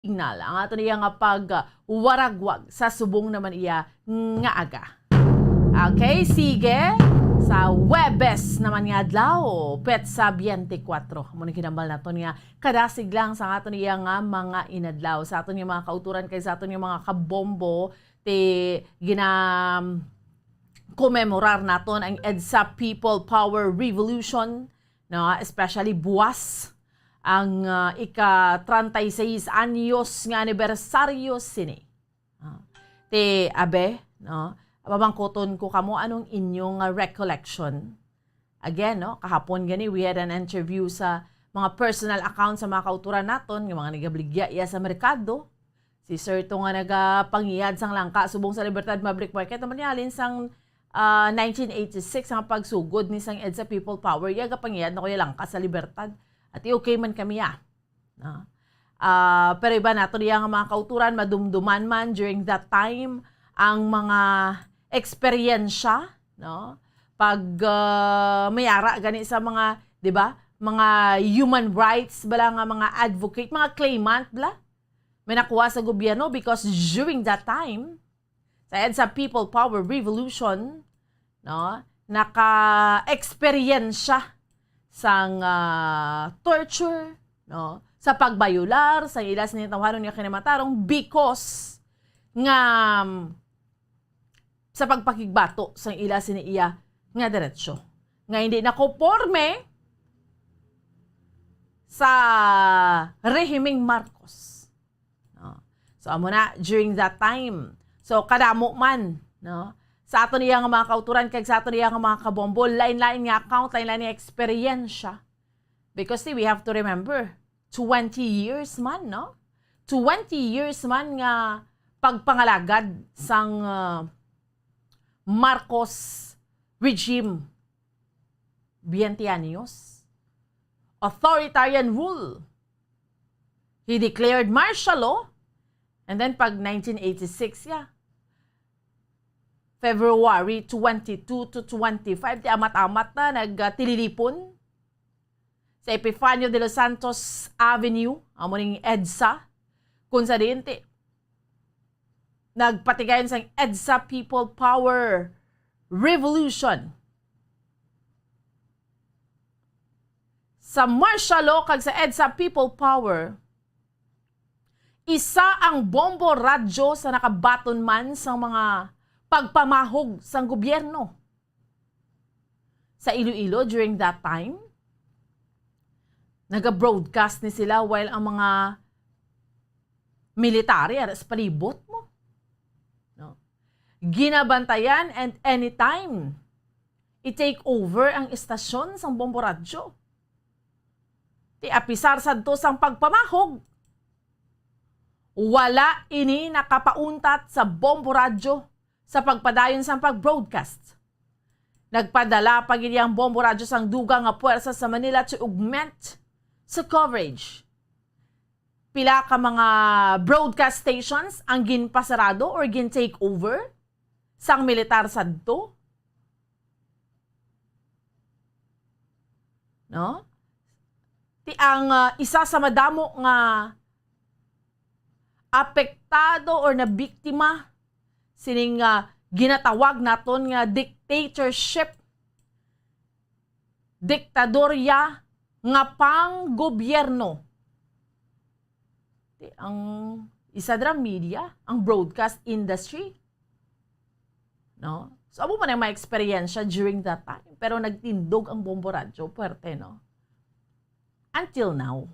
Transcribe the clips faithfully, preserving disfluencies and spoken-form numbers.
signal ang aton iya nga pagwaragwag sa subong naman iya nga aga. Okay, sige. Sa Huwebes naman nga adlaw, petsa twenty-four. Amo ni ginambal naton nga kadasig lang sa aton iya nga mga inadlaw. Sa aton nga mga kauturan kay sa aton nga mga kabombo, ti gina commemorar naton ang EDSA People Power Revolution, no? Especially buwas ang, ah, ika treinta y seis anyos nga anibersaryo sini. Ah, ti, abe, no? Pamangkuton ko kamo anong inyong, ah, recollection. Again, no? Kahapon gani, we had an interview sa mga personal account sa mga kauturan naton, nga mga nagabaligya iya sa merkado. Si Sir to nga nagapangiad sang langka subong sa Libertad Public Market, naman niya halin sang, ah, nineteen eighty-six ang pagsugod ni sang EDSA People Power, iya gapangiad na ko iya langka sa Libertad. At okay man kami, ah. No? Ah, pero iba nato diya nga mga kauturan, madumduman man during that time ang mga eksperyensya, no? Pag, ah, may ara gani sa mga, di ba? Mga human rights bala nga mga advocate, mga claimant bala. May nakuha sa gobyerno because during that time, sa EDSA People Power Revolution, no, naka-eksperyensya sang, ah, torture, no, sa pagbayular sa ila sini tawhanon nga kinamatarong because nga, um, sa pagpakigbato sang ila sini iya nga diretsyo nga hindi nakonporme sa rehimeng Marcos. No? So, amo na, during that time. So, kadamo man, no? Sa aton iya nga mga kauturan, kag sa aton iya nga mga kabombo, lain-lain nga account, lain-lain nga eksperyensya. Because, see, we have to remember, twenty years man, no? Twenty years man nga pagpangalagad sang, uh, Marcos regime. Veinte anyos. Authoritarian rule. He declared martial law. And then pag nineteen eighty-six, yeah. February twenty-two to twenty-five, ti amat-amat na nagtililipon sa Epifanio de los Santos Avenue, amo ning EDSA, kung sa diin ti nagpatigayon sang EDSA People Power Revolution. Sa martial law kag sa EDSA People Power, isa ang bombo radyo sa nakabaton man sang mga pagpamahog sang gobyerno. Sa Iloilo during that time, naga-broadcast ni sila while ang mga military ara sa palibot mo. No? Ginabantayan and anytime i-take over ang istasyon sang bombo radyo. Ti apisar sadto sang pagpamahog, wala ini nakapauntat sa bombo radyo sa pagpadayon sang pag-broadcast. Nagpadala pa gid ang bombo radyo sang dugang nga puwersa sa Manila to augment sa coverage. Pila ka mga broadcast stations ang ginpasarado or gin-take over sang militar sadto. No? Ti ang, ah, isa sa madamo nga apektado or nabiktima sining, ah, ginatawag naton nga dictatorship, diktadorya nga panggobyerno. Ti ang isa dira media, ang broadcast industry. No? So, amo man ang mga eksperyensya during that time. Pero nagtindog ang bombo radyo, puwerte, no? Until now.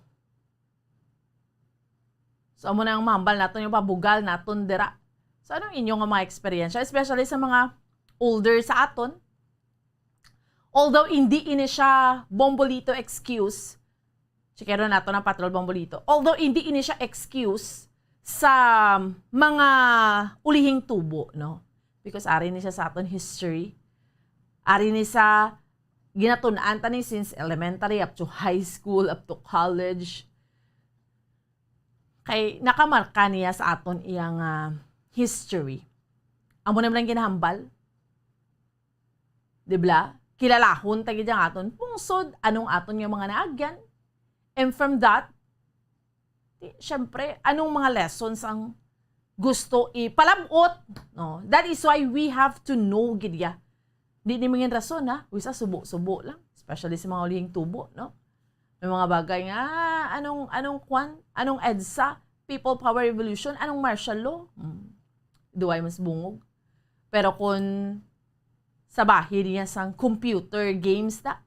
So, amo na ang mahambal naton, yung pabugal naton dira. So, anong inyo nga mga eksperyensya? Especially sa mga older sa aton. Although hindi ini siya bombolito excuse, chikero nato ng patrol bombolito. Although hindi ini siya excuse sa mga ulihing tubo, no? Because ari ni siya sa aton history. Ari ni sa ginatun-an ta ni since elementary up to high school, up to college. Kay nakamarka niya sa aton iyang, ah, history. Amo naman ang ginahambal. Di ba? Kilalahon ta gid ang aton pungsod, anong aton nga mga naagyan. And from that, Di, syempre, anong mga lessons ang gusto ipalabot, no? That is why we have to know gid ya. Di ni mangin rason, ha? Uy, sa subo-subo lang, especially sa mga ulihing tubo, no? May mga bagay nga, "Ah, anong, anong kwan? Anong EDSA? People Power Revolution? Anong martial law?" Hmm. Duway mas bungog. Pero kung sa bahin niya sang computer games na,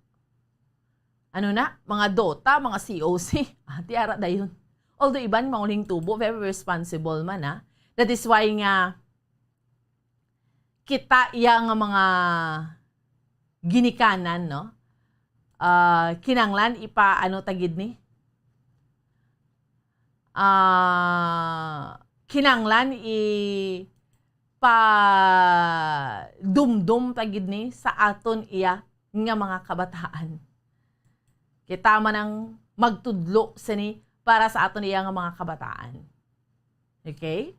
ano na, mga Dota, mga C O C, ah, tiara dayon. Although iban, mga ulihing tubo, very responsible man, ah. That is why nga, kita iya nga mga ginikanan, no? Ah, kinanglan ipa-, ano ta gid ni? Ah, kinanglan i-, pa-, dumdum ta gid ni sa aton iya nga mga kabataan. Kita man ang magtudlo sini para sa aton iya nga mga kabataan. Okay?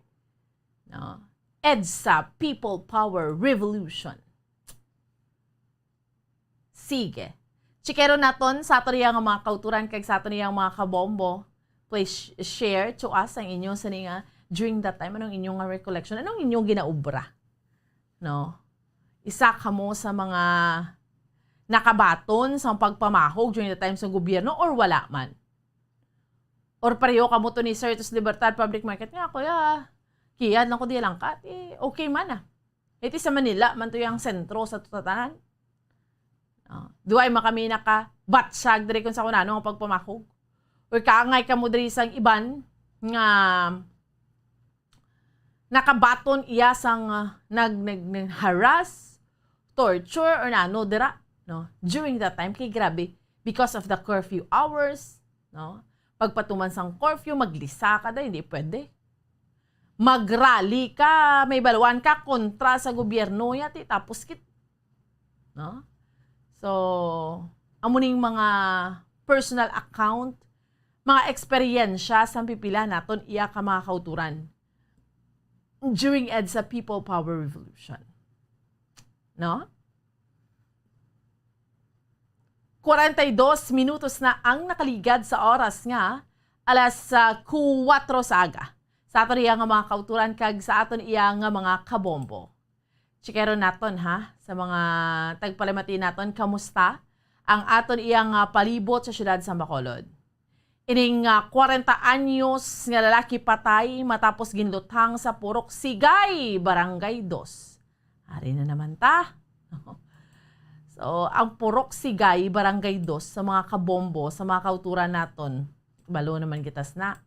No? EDSA, People Power Revolution. Sige. Chikero naton sa aton iya nga mga kauturan kag sa aton iya nga mga kabombo. Please sh-, share to us ang inyo sini nga during that time. Anong inyong nga recollection? Anong inyong ginaobra? No? Isa kamo sa mga nakabaton sa pagpamahog during the time sa gobyerno or wala man? Or pareho kamo to ni Sir to sa Libertad Public Market nga, "Kuya, kiyad lang ko di lang kat, eh, okay man, ah." Iti sa Manila man to yang sentro sa tutatanan. Ah, duay man kami nakabatsag diri kung sa kunano nga pagpamahog. Or kaangay kamo diri sang iban nga nakabaton iya sang, ah, nag-, nag-, nag-harass, torture, or nano dira, no? During that time, kay grabe, because of the curfew hours, no? Pagpatuman sang curfew, maglisa ka da, hindi pwede. Mag-rally ka, may baluan ka kontra sa gobyerno, yati, tapos kit-, no? So, amo ning mga personal account, mga eksperyensya sa pipila naton iya ka mga kauturan during EDSA People Power Revolution. No? Kwarenta y dos minutos na ang nakaligad sa oras nga alas, ah, kuwatro sa aga. Sa aton iya nga mga kauturan kag sa aton iya nga mga kabombo. Chikero naton, ha, sa mga tagpalamati naton, kamusta ang aton iya nga palibot sa siyudad sa Bacolod? Ining, ah, kwarenta anyos nga lalaki patay matapos ginluthang sa Purok Sigay, Barangay Dos. Ari na naman ta. So, ang Purok Sigay, Barangay Dos, sa mga kabombo, sa mga kauturan naton, balo naman kita sna.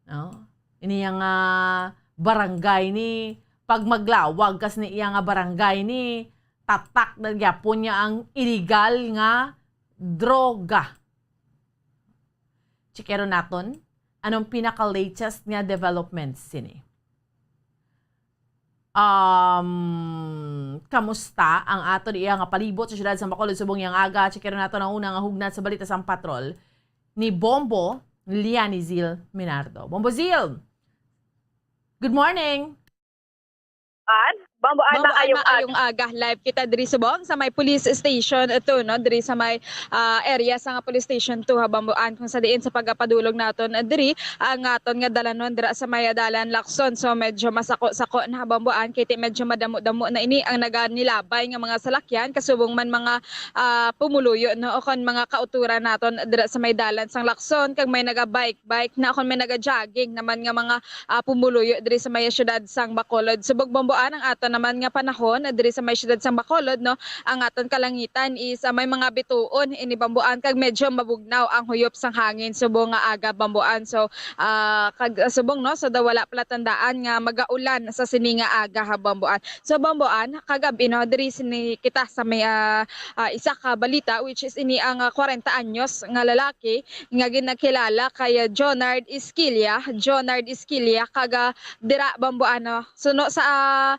No? Ini yang, ah, barangay ni, pag maglawag kas ni iya nga barangay ni, tatak na gyapon niya ang illegal nga droga. Chikero naton, anong pinaka-latest nga developments sini? Um, kamusta ang aton iya nga palibot sa siyudad sa Bacolod subong yang aga? Chikero naton ang una nga hugnat sa balita sang patrol ni Bombo Lianizil Minardo. Bombo Zil, good morning. An? Bombo An, Bombo An, maayong aga. Maayong aga. Live kita diri subong sa may police station two, no? Diri sa may, ah, area sa nga police station two, ha, Bombo An, kung sa diin sa pagapadulog naton, ah, diri ang aton nga dalanon dira sa may dalan Lacson. So, medyo masako-sako na, ha, Bombo An, kay ti medyo madamo-damo na ini ang naganilabay nga mga salakyan, kasubong man mga, ah, pumuluyo, no? O kon mga kauturan naton dira sa may dalan sang Lacson, kag may naga-bike-bike na, o kon may naga-jogging naman nga mga ah, pumuluyo diri sa may siyudad sang Bacolod. Subong Bombo An, ang aton naman nga panahon, ah, diri sa may siyudad sang Bacolod, no, ang aton kalangitan is, ah, may mga bituon ini Bombo An, kag medyo mabugnaw ang huyop sang hangin subong nga aga Bombo An. So, ah, kag, ah, subong, no, so daw wala pala tandaan nga magaulan sa sini nga aga, ha, Bombo An. So, Bombo An, kagab-i, no, diri sini kita sa may, ah, ah, isa ka balita, which is ini ang, ah, kwarenta anyos nga lalaki nga ginakilala kay, ah, Jonard Esquilla, Jonard Esquilla, kag, ah, dira Bombo An, no. Suno sa, ah,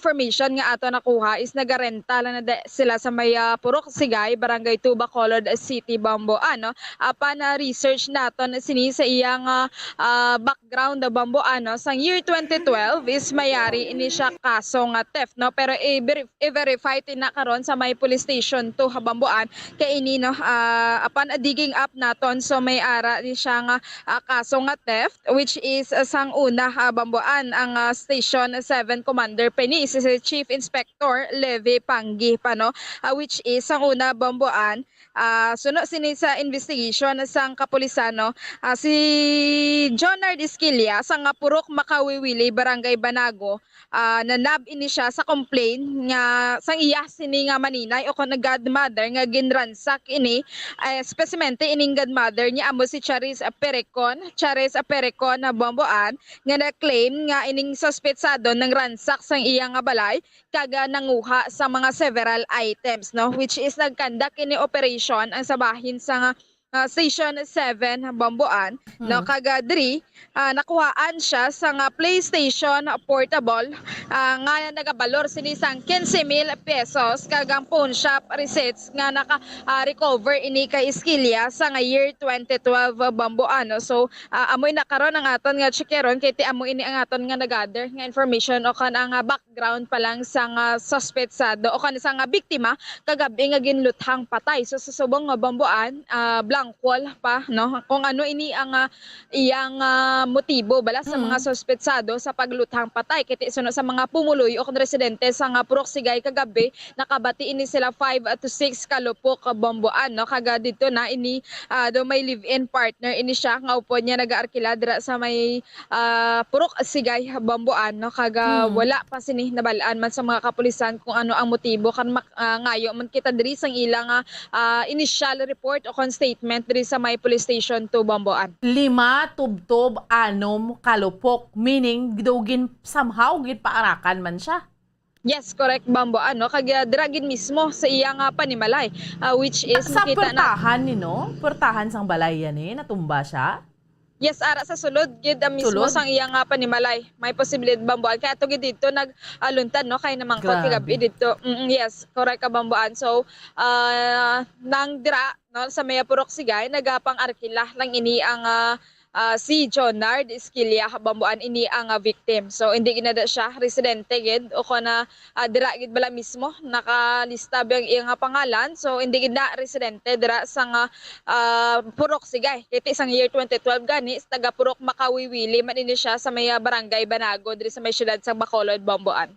information nga ato nakuha is nagarenta lang na da-, sila sa may, ah, Purok Sigay, Barangay two, Bacolod City, Bamboan, no? Apan na research naton sini sa iyang, ah, ah, background, ah, Bamboan, no? Sang year twenty twelve is mayari ini siya kaso nga theft, no? Pero i-veri-, i-verify tina karon sa may police station two ha Bamboan kay ini, no, ah, apan digging up naton, so may ara ni siya nga, ah, kaso nga theft, which is, ah, sang una, ah, Bamboan, ang, ah, Station seven Commander pa ini, si, si Chief Inspector Levi Panggi pa, no, ah, which is sang una Bamboan, ah, suno sini sa investigation sang kapulisan, no, ah, si Jonard Esquilla sa nga Purok Makawiwili, Barangay Banago, ah, nanab ini siya sa complaint nga sang iya sini nga maninay o kon godmother nga ginransak ini, eh, espesyemente ining godmother niya amo si Charis Pericon, Charis Pericon na Bamboan, nga na-claim nga ining suspetsado nangransak sang iya nga balay kag, ah, nanguha sa mga several items, no, which is nagkandak ini operation ang sa bahin sa nga ah, Station seven, Bamboan, no? Mm. Kag, ah, diri, ah, nakuhaan siya sa nga PlayStation portable, ah, nga nagabalor sini sang quince mil pesos, kag ang pawn shop receipts nga naka, ah, recover ini kay Esquilla sa nga year twenty twelve, ah, Bamboan, no? So, ah, amoy na karon ang aton nga checkeron, kay ti amo ini ang aton nga nagather nga information o kan ang, ah, back background pa lang sang suspetsado o kan sang biktima kagab-i nga ginluthang patay. So, sa subong nga Bamboan, ah, blank wall pa, no? Kung ano ini ang, ah, iyang, ah, motibo bala sa mga Mm. suspetsado sa pagluthang patay. Kay ti suno sa mga pumuluyo o kon residente sa nga Purok Sigay kagab-i, nakabati ini sila five to six ka lupok ka Bamboan, no? Kag, ah, didto na ini, ah, daw may live-in partner ini siya nga upod niya nagaarkila dira sa may ah, Purok Sigay, Bamboan, no? Kag, ah, Mm. wala pa sini nabal-an man sa mga kapulisan kung ano ang motibo kan mak-, ah, ngayo man kita diri sang ila nga, ah, initial report o kon statement diri sa may Police Station two, Bamboan. Lima tubtob, anom ka lupok, meaning daw gin-, somehow ginpaarakan man siya. Yes, correct, Bamboan, no? Kag, ah, dira gid mismo sa iya nga panimalay, ah, which is Sa makita na puwertahan ni, no? Puwertahan sang balay yan, eh, natumba siya? Yes, ara sa sulod gid, ah, mismo Sulod? sang iya nga panimalay. May posibilidad, Bamboan. Kay ato gid didto nag, ah, luntad, no? Kay namangkot Grabe. kagab-i didto. Mm, yes, correct ka, Bamboan. So, ah, nang dira, no, sa may Purok Sigay, nagapang-arkila lang ini ang, ah, ah, si Jonard Esquilla Bamboan, ini ang, ah, victim. So, hindi gid na da siya residente gid o kon, ah, ah, dira gid bala mismo nakalista ba ang iyang, ah, pangalan. So, hindi gid na residente dira sa nga, ah, Purok Sigay. Kay ti sang year twenty twelve gani, sa taga Purok Makawiwili man ini siya sa may, ah, Barangay Banago diri sa may siyudad sa Bacolod, Bamboan.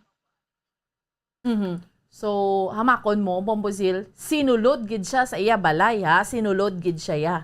Mhm. So, hamakon mo, Bombozil, sinulod gid siya sa iya balay, ha? Sinulod gid siya, ya.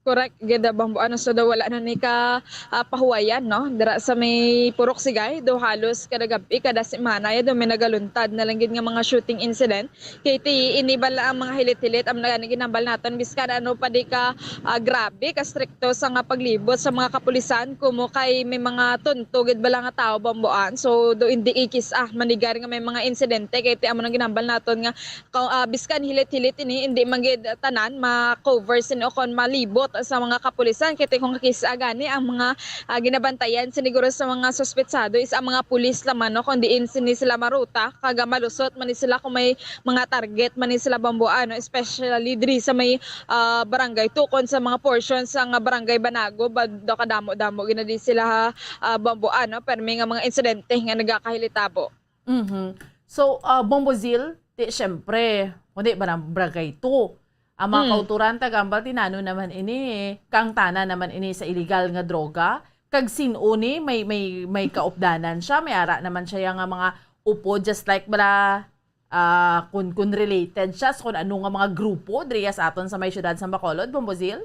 Correct gid, ah, Bamboan. So, daw wala na ni ka, ah, pahuwayan, no? Dira sa may Purok Sigay, daw halos kada gab-i, kada semana, ya, daw may nagaluntad na lang gid nga mga shooting incident. Kay ti, ini bala ang mga hilit-hilit, ang nagani ginambal naton, biskan ano pa di ka, ah, grabe, ka strikto sa nga paglibot sa mga kapulisan, kumo kay may mga tunto gid bala nga tawo, Bamboan. So, do hindi ikis-a, manigar nga may mga insidente, kay ti amo nang ginambal naton nga kung, ah, biskan hilit-hilit ini, hindi man gid tanan ma-cover sini o kon malibot sa mga kapulisan. Kay ti kung kis-a gani ang mga, ah, ginabantayan siniguro sa mga suspetsado is ang mga pulis lamang, no? Kung diin sini sila maruta, kag malusot man ni sila kung may mga target man ni sila, Bamboan, no? Especially diri sa may, ah, Barangay Tukon, sa mga portion sa nga Barangay Banago, ba, daw kadamo-damo gid na di sila, ha, ah, Bamboan, no? Permi nga mga insidente nga nagakahilitabo. Mhm. So, ah, Bombozil, ti, syempre, kundi ba ng Barangay two? Ang mga Mm. kauturan, tagambal, tinano naman ini, kangtana naman ini sa illegal nga droga. Kag sin-o ni, may, may, may kaupdanan siya, may ara naman siya nga mga upod, just like bala, ah, kun, kun related siya sa kun ano nga mga grupo diriya sa aton sa may siyudad sa Bacolod, Bombozil?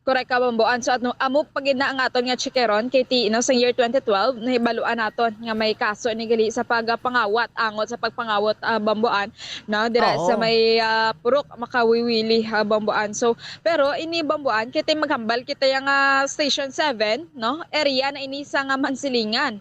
Correct ka, Bamboan. So, ano, amo pa gid na ang aton nga chikeron, kay ti, no, sa year twenty twelve, nahibaluan naton nga may kaso ni gali sa pagpangawat, angot sa pagpangawat, ah, Bamboan, no, dira sa Oo. may, ah, Purok Makawiwili, ah, Bamboan. So, pero ini, Bamboan, kay ti maghambal kita yang, ah, Station seven, no, area na ini sa nga Mansilingan.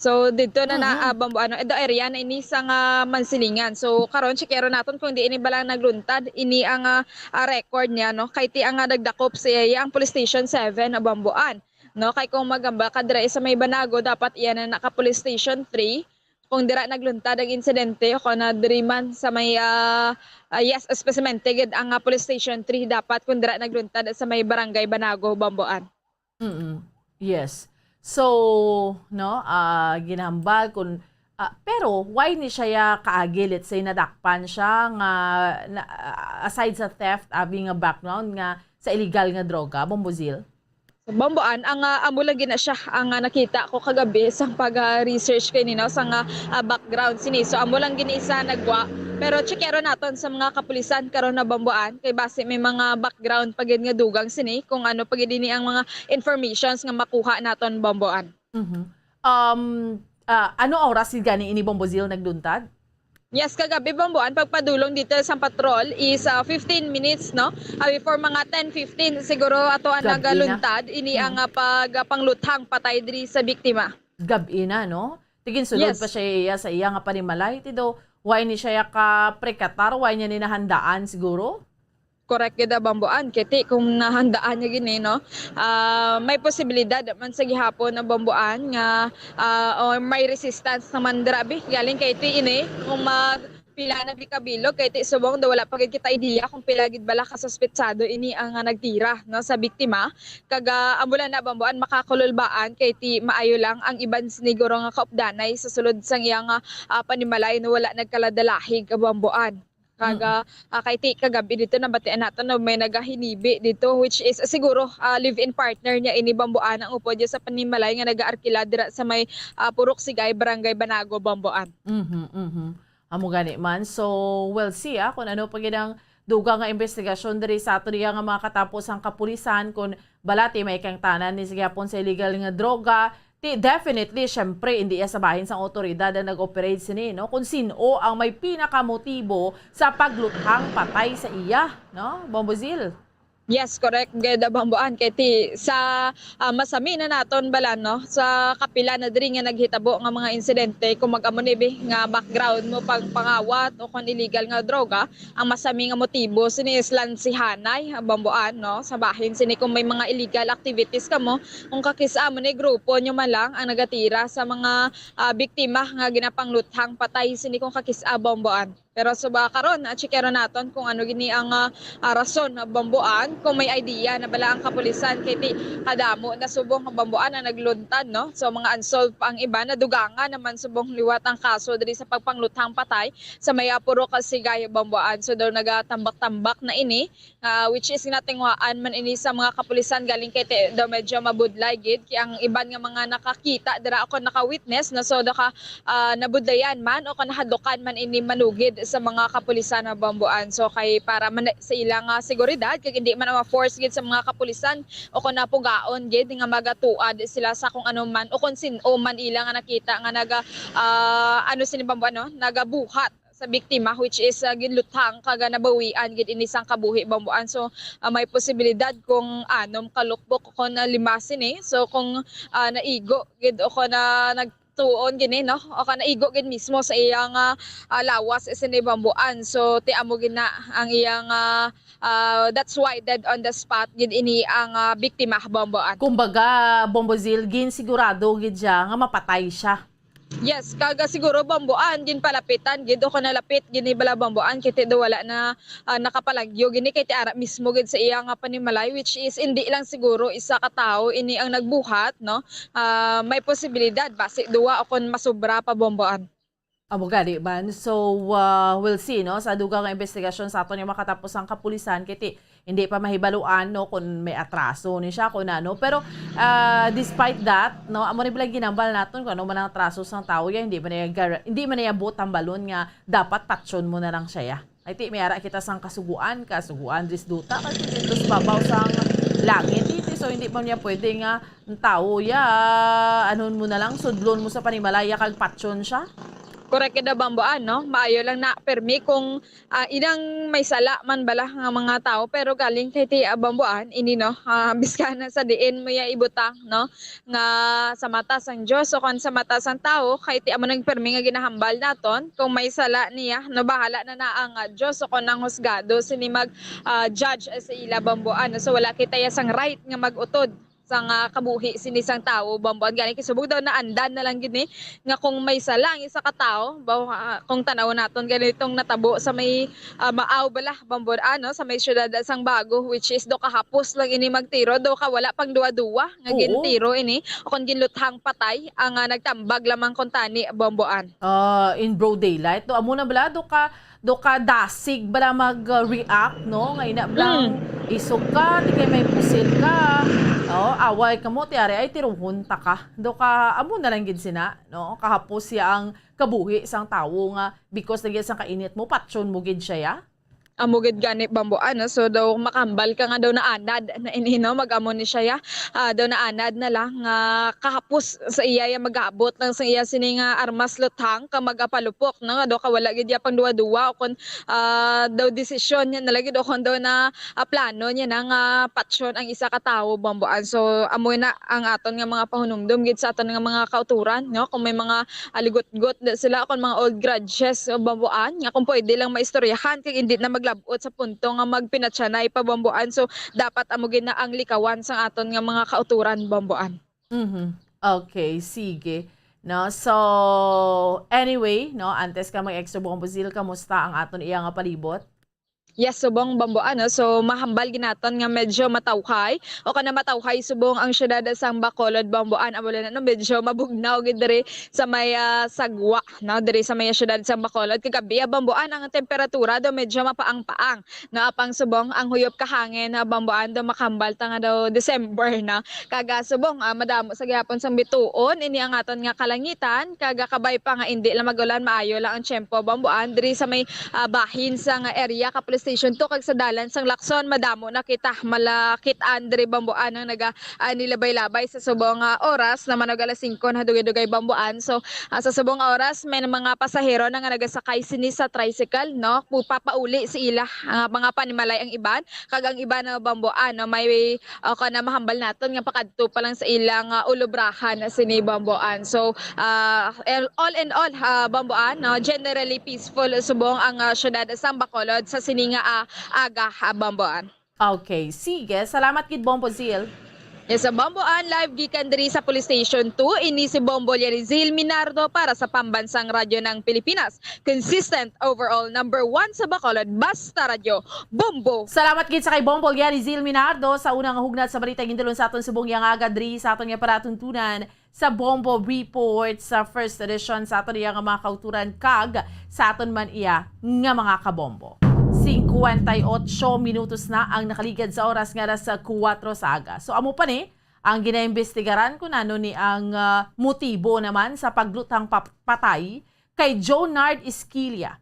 So, didto na na, Mhm. ah, Bamboan, edo area na ini sa nga Mansilingan. So, karon, chikero naton kung di ini bala nagluntad, ini ang, ah, ah, record niya, no? Kay ti ang, ah, nagdakop sa iya ang Police Station seven, ah, Bamboan, no? Kay kung magamba ka dira sa may Banago, dapat iya na naka Police Station three. kung dira nagluntad ang insidente, o kung na diri man sa may, ah, ah, yes, espesamente gid ang, ah, Police Station three dapat kung dira nagluntad sa may Barangay Banago, Bamboan. Mm. Yes. So, no, ah, ginahambal kung, ah, pero why ni siya ya kaagi, let's say, nadakpan siya nga, na, ah, aside sa theft, abi nga background nga sa illegal nga droga, Bombozil? Sa Bamboan, ang, ah, amo lang gina siya ang, ah, nakita ko kagabi sa pag, ah, research kay nino sa nga, ah, background sini. So, amo lang gini isa nagwa. Pero checkero naton sa mga kapulisan karon na Bamboan kay basi may mga background pa gid nga dugang sini kung ano pa gid ini ang mga informations nga makuha naton, Bamboan. Mhm. Um, ah, ano oras gid gani ini, Bombozil, nagluntad? Yes, kagabi, Bamboan, pagpadulong dito sa patrol is, ah, fifteen minutes, no? Ah, before mga ten fifteen, siguro ato ang Gabi na. nagaluntad, ini Mm. ang, ah, pag, ah, pangluthang patay diri sa biktima. Gabi na, no? Tigin sulod Yes. pa siya iya sa iya nga panimalay, ti do, why ni siya ya ka prekatar, why niya ni nahandaan siguro? Correct gid, ah, Bamboan. Kay ti kung nahandaan niya gini, no? Ah, may posibilidad man sa gihapon ang Bamboan nga, ah, o may resistance naman dira, bi. Galing kay ti ini, kung mag-, pila na bi kabilog, kay ti subong daw wala pa gid kita idea kung pila gid bala ka suspetsado ini ang, ah, nagtira, no, sa biktima. Kag, ah, amo lang na, Bamboan, makakululbaan kay ti maayo lang ang iban siniguro nga kaupdanay sa sulod sang iya nga, ah, panimalay, no, wala nagkaladalahig, Bamboan. Kag, Mm. ah, ah, kay ti kagabi dito nabatian nato na may nagahinibi dito, which is, ah, siguro, ah, live-in partner niya ini, Bamboan, ang upod niya sa panimalay nga nagaarkila dira sa may, ah, Purok Sigay, Barangay Banago, Bamboan. Mhm, mhm. Amo gani man. So, we'll see, ah, kung ano pa gid ang dugang nga investigasyon diri sa ato diya nga mga katapusang kapulisan, kung balati may kangtanan ni sa gihapon sa illegal nga droga, ti definitely, syempre, indi iya sa bahin sang awtoridad ang nag-operate sini, no? Kung sin-o ang may pinakamotibo sa pagluthang patay sa iya, no, Bombozil? Yes, correct, gid, Bamboan. Kay ti sa, ah, masami na naton bala, no, sa kapila na diri nga naghitabo nga mga insidente, kung mag-amo ni bi nga background mo pag pangawat o kon illegal nga droga, ang masami nga motibo sini is lansihanay, Bamboan, no? Sa bahin sini kung may mga illegal activities kamo, kung kakis-a mo ni grupo nyo man lang ang nagatira sa mga, ah, biktima nga ginapangluthang patay sini kung kakis-a, Bamboan. Pero suba karon, ah, checkeron naton kung ano gini ang, ah, ah, rason, ah, Bamboan, kung may idea na bala ang kapulisan kay ti kadamo na subong, ah, Bamboan ang nagluntad, no? So, mga unsolved pa ang iba, nadugangan naman subong liwat ang kaso diri sa pagpangluthang patay sa may, ah, Purok Sigay, Bamboan. So, daw nagatambak-tambak na ini, ah, which is ginatinguhaan man ini sa mga kapulisan galing kay ti-, daw medyo mabudlay gid kay ang iban nga mga nakakita dira o kon naka-witness na so daw ka, ah, nabudlayan man o kon nahadukan man ini manugid sa mga kapulisan na, Bamboan. So, kay para man sa ilang, ah, seguridad kay hindi man ma-force gid sa mga kapulisan o kon napugaon gid nga magatuad sila sa kung ano man o kon sin-o man ila nga nakita nga naga, ah, ano sini, Bamboan, no? Nagabuhat sa biktima, which is, ah, ginluthang kag, ah, nabawian gid ini sang kabuhi, Bamboan. So, ah, may posibilidad kung anom ka lukbok o kon, ah, lima sini. So, kung, ah, naigo gid o kon, ah, nagtuon gini, no? O kon naigo gid mismo sa iyang, ah, ah, lawas sini, Bamboan. So, ti amo gid na ang iyang, ah, ah, that's why dead on the spot gid ini ang, ah, biktima, Bamboan. Kumbaga, Bombozil, ginsigurado gid siya nga mapatay siya. Yes, kag siguro, Bamboan, ginpalapitan gid o kon nalapit gini bala, Bamboan, kay ti daw wala na, ah, nakapalagyo gini kay ti ara mismo gid sa iya nga panimalay, which is indi lang siguro isa ka tawo ini ang nagbuhat, no? Ah, may posibilidad basi duwa o kon masubra pa, Bamboan. Amo gani man. So, ah, we'll see, no, sa dugang nga investigasyon sa aton nga makatapos ang kapulisan kay ti hindi pa mahibaluan, no, kung may atraso ni siya, kung ano. Pero, ah, despite that, no, amo ni bilang ginambal naton kung ano man ang atraso sang tawo ya, hindi man niya gar-, hindi man niya buot tambalon nga dapat patyon mo na lang siya ya. Ay, ti, may ara kita sang kasuguan, kasuguan, dris duta, kasi dito sa babaw sang langit, ti, ti. So, hindi man niya pwede nga ang tawo ya, anon mo na lang, sudlon mo sa panimalaya kag patyon siya. Correct, kada Bamboan, no? Maayo lang na, permi kung ah, inang may sala man bala nga mga tawo, pero galing kay ti, ah, Bamboan, ini, no, ah, biskana sa diin mo ya ibutang, no, nga sa mata sang Dios o kon sa mata sang tawo, kay ti amo nang permi nga ginahambal naton, kung may sala niya, no, bahala na na ang, ah, Dios o kon ang husgado sini mag, ah, judge sa ila, Bamboan. So, wala kita ya sang right nga mag-utod sang, ah, kabuhi sini sang tawo, Bombo. Ang gani kay subong daw naandam na lang gid ni nga kung may sala ang isa ka tawo, ba, ah, kung tan-awon naton ganitong natabo sa may, ah, Maao bala, Bombo, ano, sa may siyudad sang Bago, which is do kahapos lang ini magtiro, do ka wala pang duwa-duwa nga Oo. gintiro ini o kon ginluthang patay ang, ah, nagtambag lamang kuntani, Bomboan. Ah, in broad daylight, do amo na bala, do ka do ka dasig bala mag-react, no? Nga ina blang Mm. isog ka, di kay may pusil ka. Oh, away ka mo, ti ari ay tiruhon ta ka. Do ka, amo na lang gid sina, no? Kahapos siya ang kabuhi sang tawo nga because na gid sang kainit mo, patyon mo gid siya, ya? Amo gid gani, Bombo, ano? So, daw makambal ka nga daw naanad na ini, no? Mag-amo ni siya, ya? Ah, daw naanad na lang nga kahapos sa iya, ya, mag-abot lang sa iya sini nga armas luthang ka magapalupok, no? Nga daw ka wala gid ya pang duwa-duwa o kon, ah, daw desisyon niya na lagi daw kon daw na, ah, plano niya na nga patyon ang isa ka tawo, Bomboan. So, amo na ang aton nga mga pahunumdom gid sa aton nga mga kauturan, no? Kung may mga, ah, ligot-got na sila, kung mga old grudges, o Bomboan, nga kung pwede lang maistoryahan, kag hindi na maglab-ot sa punto nga magpinatyanay pa, Bomboan. So, dapat amo gid na ang likawan sang aton nga mga kauturan, Bomboan. Mhm. Okay, sige. No, so, anyway, no, antes ka mag-extra, Bombo Zil, kamusta ang aton iya nga palibot? Yes, subong, Bombo, ano, so mahambal gid naton nga medyo matawhay o kana matawhay subong ang siyudad sang Bacolod, Bomboan. Amo na, no, medyo mabugnaw gid diri sa may, ah, sagwa, no, diri sa may siyudad sang Bacolod. Kagabi, ah, Bomboan, ang temperatura do medyo mapaang-paang, no, apang subong ang huyop ka hangin, ah, Bomboan, do makahambal ta nga daw December na. Kag, ah, subong, ah, madamo sa gihapon sang bituon ini ang aton nga kalangitan, kag, ah, kabay pa nga indi lang mag-ulan, maayo lang ang tiyempo, Bomboan, diri sa may, ah, bahin sang area ka Police Station two kag sa dalan sang Lacson, madamo na kita malakit-an diri, Bomboan, ang naga, ah, nilabay-labay sa subong nga oras, naman og alas singko na dugay-dugay, Bomboan. So, ah, sa subong nga oras, may mga pasahero na nga nagasakay sini sa tricycle, no? Pu-, papauli sa ila, ah, mga panimalay ang iban, kag ang iban na, Bomboan, no? May o kana mahambal naton nga pakadto pa lang sa ilang, ah, ulubrahan na sini, Bomboan. So, ah, el-, all in all, ah, Bomboan, no, generally peaceful subong ang, ah, siyudad sang Bacolod sa sini nga, ah, aga, ah, Bomboan. Okay, sige. Salamat gid, Bombo Zil. Yes, sa Bomboan, live gikan diri sa Police Station two, ini si Bombo Lianizil Minardo para sa Pambansang Radyo ng Pilipinas. Consistent, overall, number one sa Bacolod, basta radyo, Bombo. Salamat gid sa kay Bombo Lianizil Minardo sa unang hugnat sa balita gintulon sa aton subong nga aga diri sa aton nga palatuntunan sa Bombo Report sa first edition sa aton iya nga mga kauturan kag sa aton man iya nga mga kabombo. Singkwenta y otso minutos na ang nakaligad sa oras nga alas kuwatro sa aga. So, amo pa ni ang ginaimbestigaran kung ano ni ang, ah, motibo naman sa pagluthang pa-, patay kay Jonard Esquilla,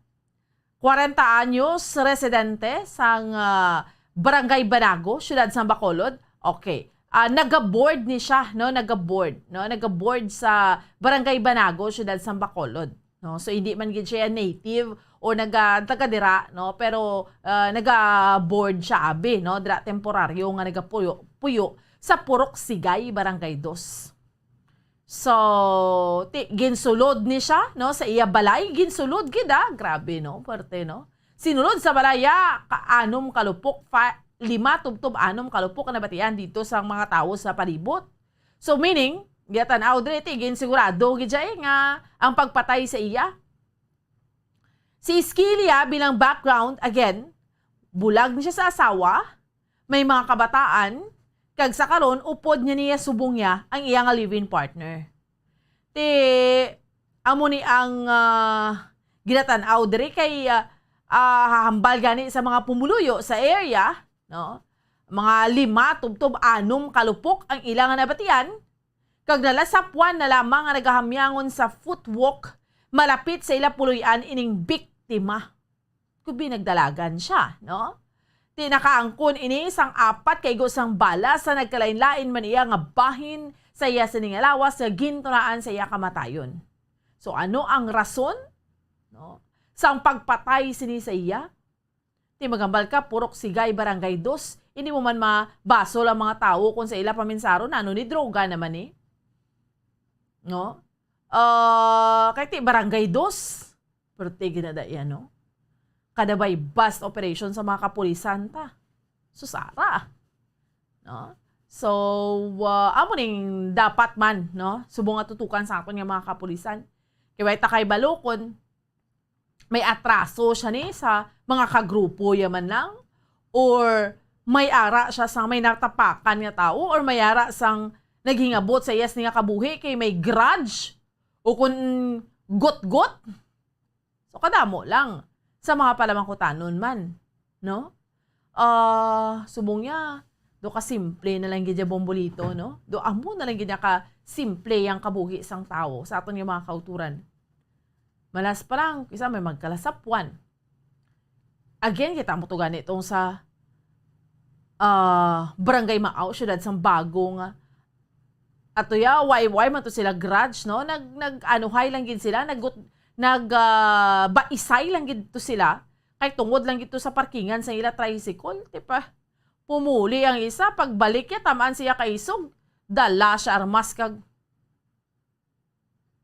kwarenta anyos, residente sang, ah, Barangay Banago, siyudad sang Bacolod. Okay. Ah, naga-board ni siya, no? Naga-board, no? Naga-board sa Barangay Banago, siyudad sang Bacolod, no? So, hindi man gid siya native o naga-, taga dira, no? Pero, ah, naga-board siya, abi, no? Dira temporaryo nga nagapuyo, puyo sa Purok Sigay, Barangay Dos. So, ti-, ginsulod ni siya, no, sa iya balay. Ginsulod gid, ah. Grabe, no? Puwerte, no? Sinulod sa balay, ah, ka-, anom ka lupok, fa-, lima tubtob anom ka lupok ang nabatian dito sa mga tawo sa palibot. So, meaning, gatan-aw diri, ti, ginsigurado gid siya, eh, nga ang pagpatay sa iya. Si Esquilla, bilang background, again, bulag ni siya sa asawa, may mga kabataan, kag sa karon, upod niya niya subong niya ang iya nga live-in partner. Ti, amo ni ang, ah, ginatan-aw diri kay, ah, ah, hahambal gani sa mga pumuluyo sa area, no? Mga lima tubtob anom ka lupok ang ila nga nabatian, kag nalasapwan na lamang nga nagahamyangon sa footwalk malapit sa ila puloy-an ining biktima. Could be nagdalagan siya, no? Ti nakaangkon ini sang apat ka igo sang bala sa nagkalain-lain man iya nga bahin sa iya sini nga lawas nga gintunaan sa iya kamatayon. So, ano ang rason, no, sang pagpatay sini sa iya? Ti maghambal ka, Purok Sigay, Barangay Dos. Hindi mo man mabasol ang mga tawo kung sa ila paminsaron, ano ni, droga naman ni. No? Ah, kay ti Barangay Dos. Pero ti ginada iya, no? Kada bay bust operation sa mga kapulisan ta. Susara. No? So, ah, amo ning dapat man, no? Subong nga tutukan sa aton nga mga kapulisan. Kay way ta kay balukon, may atraso siya ni sa mga kagrupo ya man lang, or may ara siya sa may natapakan nga tawo, or may ara sang naghingabot sa iya sini nga kabuhi kay may grudge o kun gutgot. So, kadamo lang sa mga palamangkutanon man, no? Ah, subong niya, do ka simple na lang gid ya, Bombolito, no? Do amo na lang gid niya ka simple yang kabuhi sang tawo sa aton nga mga kauturan. Malas pa lang, kisa may magkalasapwan. Again, kita mo to gani tong sa, ah, Barangay Maaw, siyudad sang Bagong, ah, ato ya, why, why man to sila grudge, no? Nag, nag, anuhay lang gid sila, nag, nag, ah, baisay lang gid to sila. Kay tungod lang gid to sa parkingan sa ila tricycle, di ba? Pumuli ang isa, pagbalik ya, tamaan siya kaisog. Dala siya armas kag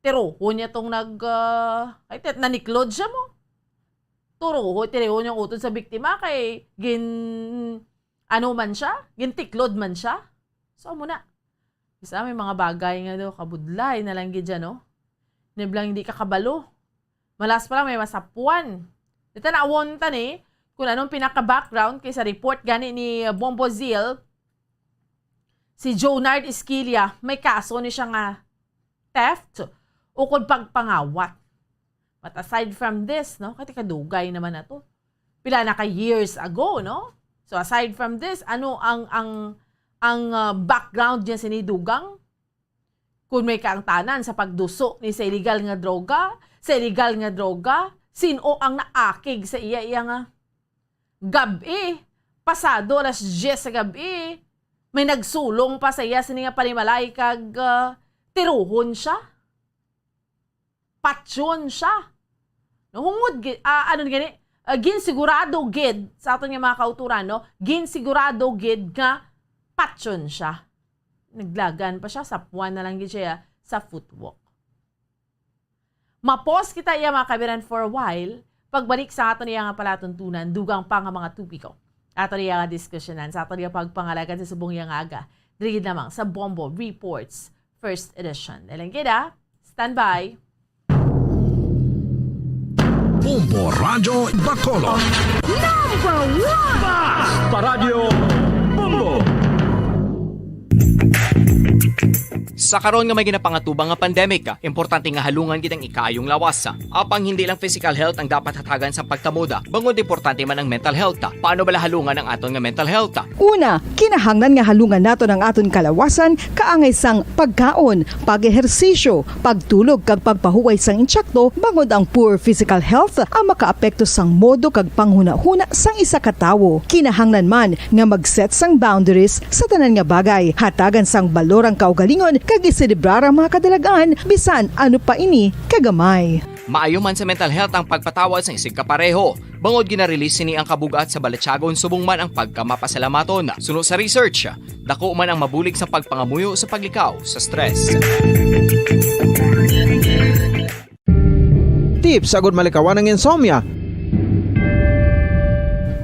tiruhon niya tong nag, ah, ay, tit-, naniklod siya mo. Turuho, tiruhon yung utod sa biktima kay gin, ano man siya, gintiklod man siya. So, amo na. Isa may mga bagay nga do, kabudlay na lang gid dyan, no? Niblang hindi ka kabalo. Malas pa lang may masapuan. Dito na awon ta ni kung anong pinaka-background kay sa report gani ni Bombo Zil, si Jonard Esquilla, may kaso ni siya nga theft o kung pagpangawat. But aside from this, no, kati kadugay naman na to. Pila na ka years ago, no? So aside from this, ano ang ang ang ah, background niya sini dugang? Kung may kaangtanan sa pagduso ni sa illegal nga droga, sa illegal nga droga, sino ang naakig sa iya iya nga gab-i, pasado alas diyes sa gab-i, may nagsulong pa sa iya sini nga panimalay kag ah, tiruhon siya. Patyon siya. No, hungod gi-, ah, ano gani? Ah, ginsigurado gid sa aton nga mga kauturan, no? Ginsigurado gid nga patyon siya. Naglagan pa siya, sapuan na lang gid siya sa footwalk. Mapos kita iya, mga kabiran, for a while. Pagbalik sa aton iya nga palatuntunan, dugang pa nga mga topiko. Aton iya nga diskusyonan sa aton iya pagpangalagan sa subong iya nga aga. Diri gid lamang sa Bombo Reports First Edition. Dalang kita, stand by. Bombo Radyo Bacolod. Number one! Basta Radyo Bombo! Sa karon nga may ginapangatubang nga pandemic, importante nga halungan gid ang ikaayong lawas. Apang hindi lang physical health ang dapat hatagan sa pagtamod, bangod importante man ang mental health. Paano bala halungan ang aton nga mental health? Una, kinahanglan nga halungan naton ang aton kalawasan kaangay sang pagkaon, pag-ehersisyo, pagtulog kag pagpahuway sang intsakto, bangod ang poor physical health ang makaapekto sang modo kag panghunahuna sang isa ka tawo. Kinahanglan man nga mag-set sang boundaries sa tanan nga bagay, hatagan sang balor ang kaugalingon kag iselebrar ang mga kadalag-an bisan ano pa ini kagamay. Maayo man sa mental health ang pagpatawad sang isigkapareho, bangod gina-release sini ang kabug-at sa balatyagon subong man ang pagkamapasalamaton. Suno sa research, dako man ang mabulig sa pagpangamuyo sa paglikaw sa stress. Tips agud malikawan ang insomnia.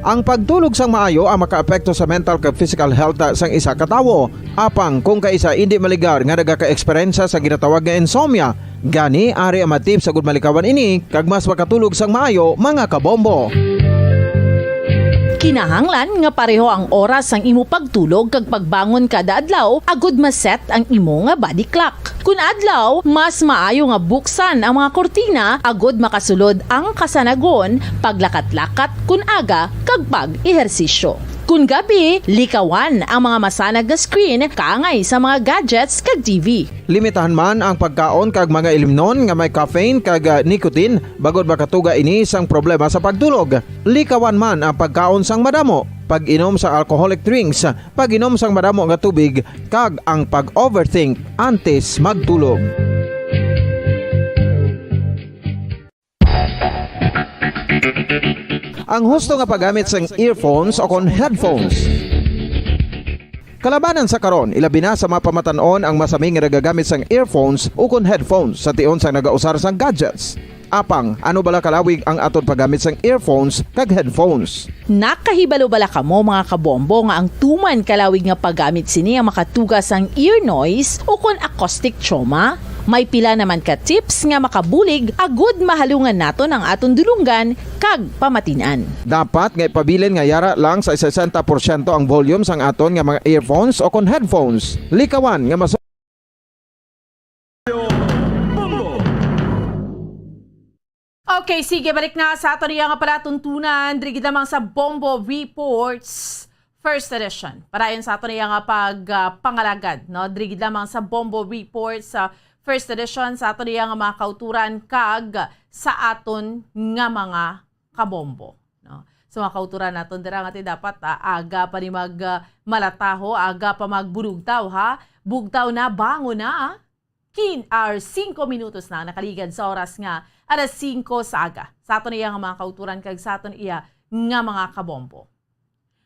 Ang pagtulog sang maayo ang makaapekto sa mental kag physical health sang isa ka tawo. Apang kung kaisa indi maligar nga nagaka-eksperyensya sa ginatawag nga insomnia, gani ari ang mga tips agud malikawan ini kag mas makatulog sang maayo, mga kabombo. Kinahanglan nga pareho ang oras sang imo pagtulog kag pagbangon kada adlaw agud ma-set ang imo nga body clock. Kun adlaw, mas maayo nga buksan ang mga kurtina agud makasulod ang kasanagon, paglakat-lakat kun aga, kag pag-ehersisyo. Kun gabi, likawan ang mga masanag nga screen kaangay sa mga gadgets kag T V. Limitahan man ang pagkaon kag mga ilimnon nga may caffeine kag ah, nicotine, bangod makatuga ini sang problema sa pagtulog. Likawan man ang pagkaon sang madamo, pag-inom sa alcoholic drinks, pag-inom sang madamo nga tubig, kag ang pag-overthink antes magtulog. Ang husto nga paggamit sang earphones o kon headphones. Kalabanan sa karon, ilabi na sa mga pamatan-on ang masami nga nagagamit sang earphones ukon headphones sa tion sang nagausar sang gadgets. Apang, ano bala kalawig ang aton paggamit sang earphones kag headphones? Nakahibalo bala kamo, mga kabombo, nga ang tuman kalawig nga paggamit sini ang makatuga sang ear noise o kon acoustic trauma? May pila naman ka tips nga makabulig agud mahalungan naton ang aton dulunggan kag pamatin-an. Dapat nga ipabilin nga yara lang sa sesenta porsyento ang volume sang aton nga mga earphones o kon headphones. Likawan nga mas Okay, sige, balik na sa aton iya nga palatuntunan, diri gid lamang sa Bombo Reports, first edition. Padayon sa aton iya nga pag, ah, pangalagad, no? Diri gid lamang sa Bombo Reports, sa first edition, sa aton iya nga mga kauturan kag sa aton nga mga kabombo, no? So, mga kauturan naton dira nga ti dapat, ah, aga pa ni mag, ah, malataho, aga pa magbulugtaw, ha? Bugtaw na, bangon na, ah. Kin-, ar, singko minutos na ang nakaligad sa oras nga alas singko sa aga. Sa aton iya nga mga kauturan kag sa aton iya nga mga kabombo.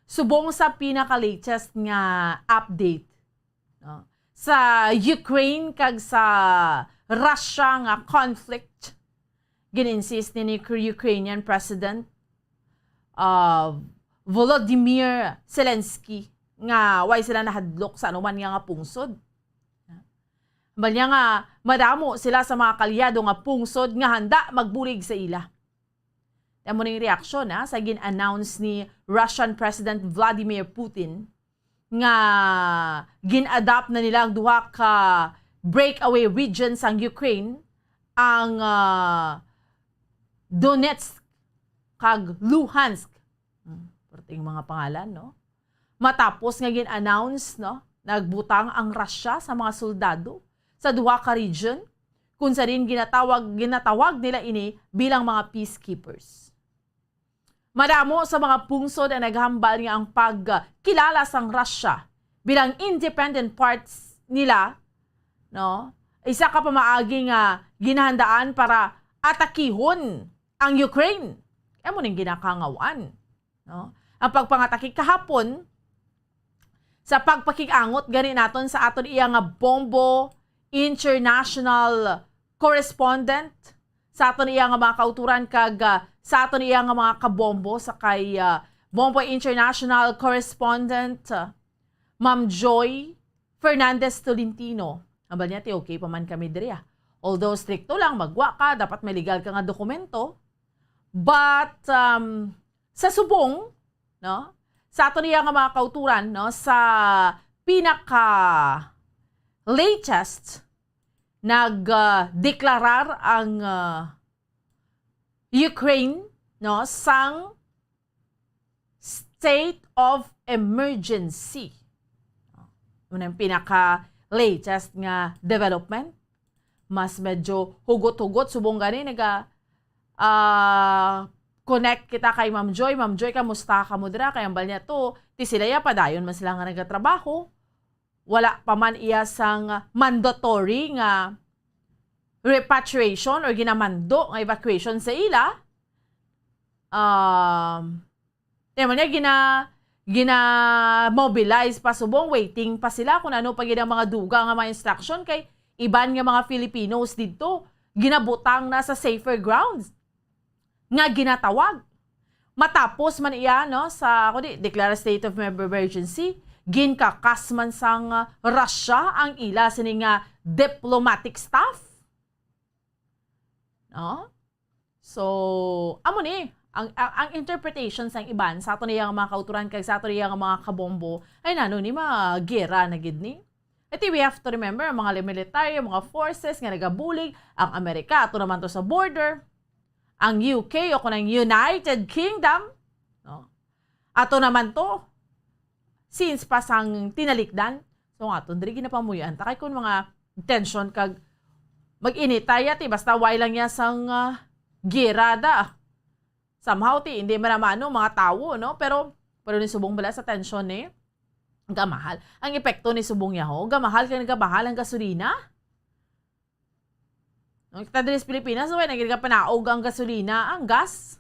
Subong sa pinaka-latest nga update, no, sa Ukraine kag sa Russia nga conflict, gin-insist ni, ni Ukrainian President, uh, Volodymyr Zelensky nga way sila nahadlok sa anuman nga, nga pungsod. Banya nga madamo sila sa mga kaalyado nga pungsod nga handa magbulig sa ila. Amo ning reaksyon, ha, sa gin-announce ni Russian President Vladimir Putin nga gin-adapt na nila ang duha ka breakaway region sang Ukraine, ang, ah, Donetsk kag Luhansk. Hmm, perting mga pangalan, no? Matapos nga gin-announce, no, nagbutang ang Russia sa mga soldado sa duha ka region, kung sa diin ginatawag, ginatawag nila ini bilang mga peacekeepers. Madamo sa mga pungsod ang naghambal nga ang pagkilala sang Russia bilang independent parts nila, no, isa ka pamaagi nga ginahandaan para atakihon ang Ukraine. Amo ning ginakangawan, no? Ang pagpangatake kahapon sa pagpakig-angot gani naton sa aton iya nga Bombo International correspondent, sa aton iya nga mga kauturan kag, ah, sa aton iya nga mga kabombo sa kay, ah, Bombo International correspondent, ah, Ma'am Joy Fernandez Tolentino. Ang banya ti okay pa man kami diri, ah. Although stricto lang, magwa ka, dapat may legal ka nga dokumento. But, um, sa subong, no, sa aton iya nga mga kauturan, no, sa pinaka latest, nag, ah, deklarar ang, ah, Ukraine, no, sang state of emergency. Mao na ang pinaka latest nga development. Mas medyo hugot-hugot, subong gani naga, ah, connect kita kay Ma'am Joy. Ma'am Joy, kamusta ka mo dira? Kay ang bal niya to, ti sila ya, padayon man sila nga nagatrabaho. Wala pa man iya sang mandatory nga repatriation or ginamando nga evacuation sa ila. Um, Kaya man niya, gina-, gina-mobilize pa subong, waiting pa sila kung ano pa gid ang mga dugang nga mga instruction kay iban nga mga Filipinos didto ginabutang na sa safer grounds nga ginatawag. Matapos man iya, no, sa, kundi, declare state of emergency, ginkakas man sang, uh, Russia ang ila sini nga diplomatic staff. No? So, amo ni, ang, ang, ang interpretation sang iban sa aton iya nga mga kauturan kag sa aton iya nga mga kabombo, ay nano ni, magera na gid ni. Iti, we have to remember, ang mga militar, ang mga forces nga nagabulig, ang Amerika, ato naman to sa border, ang U K o kung ang United Kingdom, no? Ato naman to, since pa sang tinalikdan. So, nga aton diri ginapamuy-an ta kay kun mga tension kag mag-init ta, ya ti, basta way lang ya sang, ah, gera da. Somehow ti, hindi man namano mga tawo, no? Pero, pero ni subong bala sa tension ni, gamahal. Ang epekto ni subong ya ho, gamahal kay nagamahal ang gasolina. No, kita diri sa Pilipinas, way na gid ka panaog ang gasolina, ang gas.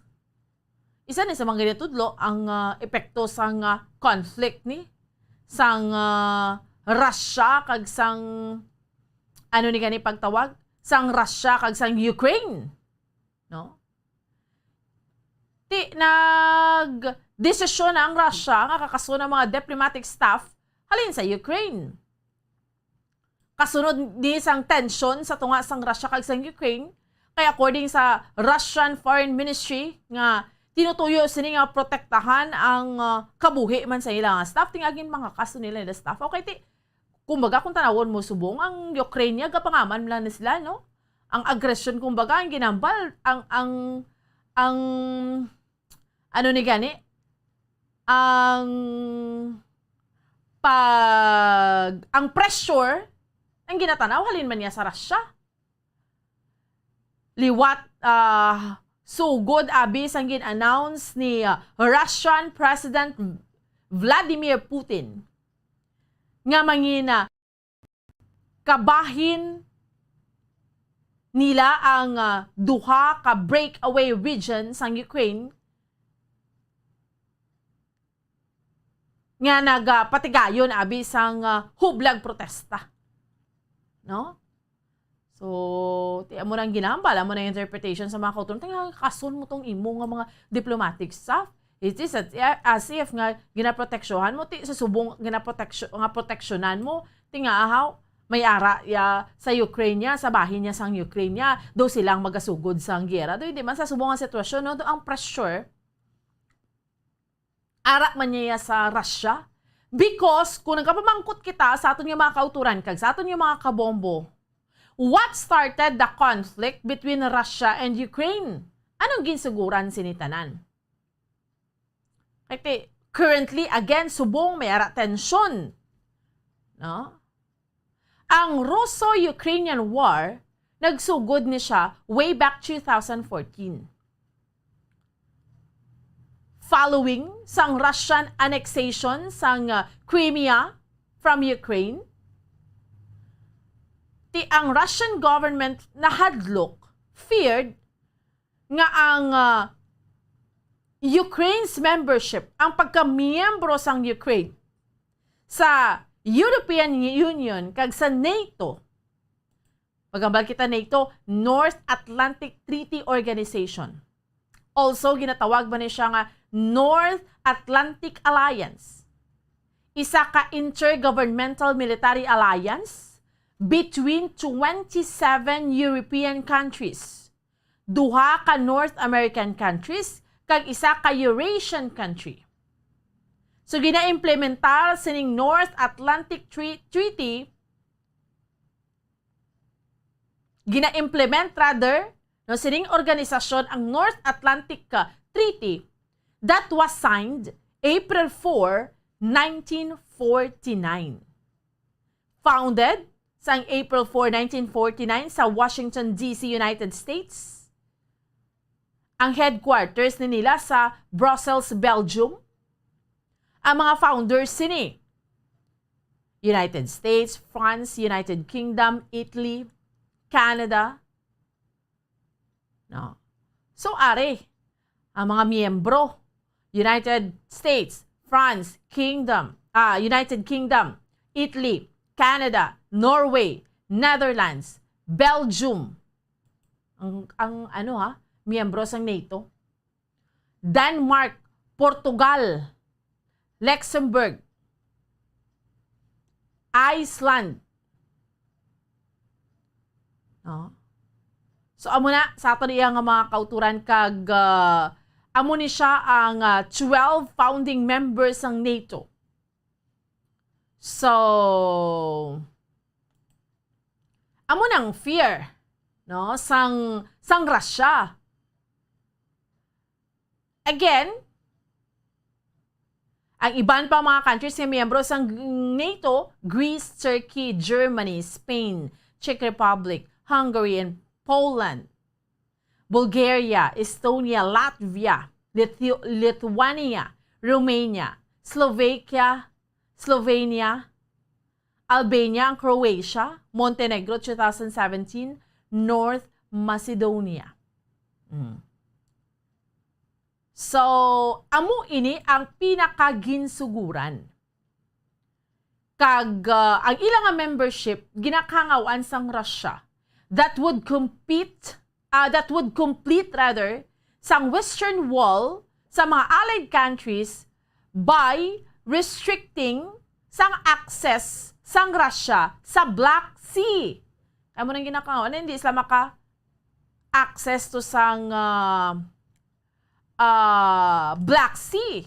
Isa ni sa mga ginatudlo ang, ah, epekto sang, ah, conflict ni sang, ah, Russia kag sang, ano ni gani pagtawag? Sang Russia kag sang Ukraine. no? Ti nag-desisyon na ang Russia nga kakason ang mga diplomatic staff halin sa Ukraine. Kasunod ni sang tensyon sa tunga sang Russia kag sang Ukraine, kay according sa Russian Foreign Ministry nga tinutuyo sini nga protektahan ang, ah, kabuhi man sa ila nga staff, ti nga ginpangakason nila ila staff. Okay, ti, kumbaga, kung tanawon mo subong, ang Ukraine niya, gapangaman lang na sila, no? Ang agresyon, kumbaga, ang ginambal, ang, ang, ang, ano ni gani? Ang pag, ang pressure, ang ginatanaw, halin man niya sa Russia. Liwat, ah, sugod abi sang gin-announce ni, ah, Russian President Vladimir Putin nga mangina kabahin nila ang, ah, duha ka breakaway region sang Ukraine nga nagapatigayon abi sang, ah, hublag protesta. No? So, ti amo nang ginambal, amo nang interpretation sa mga kauturan. Ti nga kason mo tong imo nga mga diplomatic staff. It is as, as if nga ginaproteksyohan mo, ti sa subong ginaproteksyo-, nga proteksyonan mo, ti nga ahaw, may ara ya sa Ukraine niya, sa bahin niya sang Ukraine niya, do silang magasugod sang giyera. Do hindi man sa subong nga sitwasyon, no? Do ang pressure, ara man niya sa Russia. Because kung nagapamangkot kita sa aton nga mga kauturan kag sa aton nga mga kabombo, what started the conflict between Russia and Ukraine? Anong ginsuguran sini tanan? Kay ti, currently, again, subong may ara tensyon. No? Ang Russo-Ukrainian War, nagsugod ni siya way back two thousand fourteen. Following sang Russian annexation sang, uh, Crimea from Ukraine, ti ang Russian government nahadlok, feared, nga ang, ah, Ukraine's membership, ang pagkamiyembro sang Ukraine sa European Union kag sa NATO, maghambal kita NATO, North Atlantic Treaty Organization. Also, ginatawag man ni siya nga North Atlantic Alliance, isa ka intergovernmental military alliance between twenty-seven European countries, duha ka North American countries, kag isa ka Eurasian country. So, gina-implementar sining North Atlantic Tre-, Treaty, gina-implement, rather, no, sining organisasyon ang North Atlantic, uh, Treaty that was signed April four, nineteen forty-nine. Founded sang April four, nineteen forty-nine sa Washington, D C, United States. Ang headquarters ni nila sa Brussels, Belgium. Ang mga founders sini, United States, France, United Kingdom, Italy, Canada. No? So, ari, ang mga miyembro, United States, France, Kingdom, ah, United Kingdom, Italy, Canada, Norway, Netherlands, Belgium. Ang, ang ano ha, miyembro sang NATO. Denmark, Portugal, Luxembourg, Iceland. No? So, amo na sa aton iya nga mga kauturan kag, ah, amo ni siya ang, ah, twelve founding members sang NATO. So, amo nang fear, no, sang, sang Russia. Again, ang iban pa mga countries nga miyembro sang NATO, Greece, Turkey, Germany, Spain, Czech Republic, Hungary, and Poland, Bulgaria, Estonia, Latvia, Lithu-, Lithuania, Romania, Slovakia, Slovenia, Albania, and Croatia, Montenegro, two thousand seventeen, North Macedonia. Mm. So, amo ini ang pinakaginsuguran. Kag, ah, ang ila nga membership, ginakangawaan sang Russia that would compete ah, that would complete rather sang western wall sa mga allied countries by restricting sang access sang Russia sa Black Sea. Kaya mo nang ginakaon, hindi sila maka-access to sang, ah, ah, Black Sea.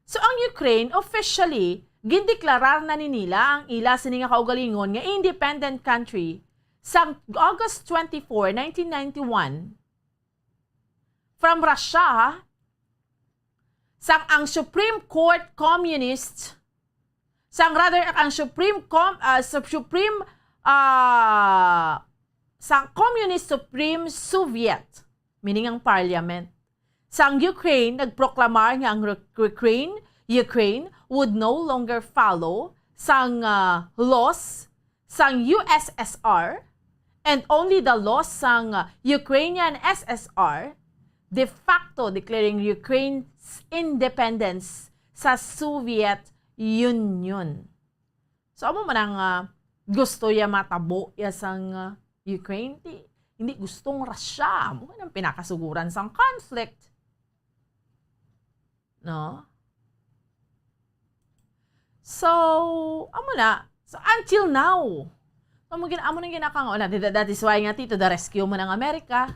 So, ang Ukraine, officially, gindeklarar na ni nila ang ila sini nga kaugalingon nga independent country sang August twenty-four, nineteen ninety-one, from Russia, ha? Sang ang Supreme Court Communist, sang rather, ang Supreme Com-, ah, Sup-, Supreme, ah, sang Communist Supreme Soviet, meaning ang parliament, sang Ukraine nagproklamar nga ang Ru-, Ukraine, Ukraine would no longer follow sang, ah, laws sang U S S R and only the laws sang, ah, Ukrainian S S R, de facto declaring Ukraine's independence sa Soviet Union. So, amo man ang, ah, gusto ya matabo ya sang, ah, Ukraine. Di, hindi gustong Russia. Amo man ang pinakasuguran sang conflict. No? So, amo na. So, until now, amo gin-, amo nang ginakang-, wala, that, that is why nga, ti, to the rescue man ang Amerika.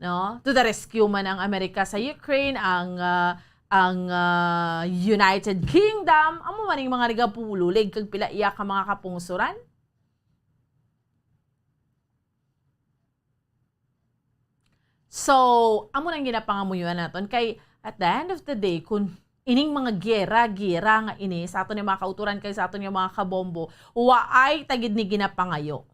No? To the rescue man ang Amerika sa Ukraine, ang, ah, ang, ah, United Kingdom, amo man yung mga nagapulo, lig kag pila iya ka mga kapungsuran. So, amo nang ginapangamuyoan naton kay at the end of the day, kung ining mga giyera, giyera nga ini sa aton nga mga kauturan kag sa aton nga mga kabombo, waay ta gid ni ginapangayo.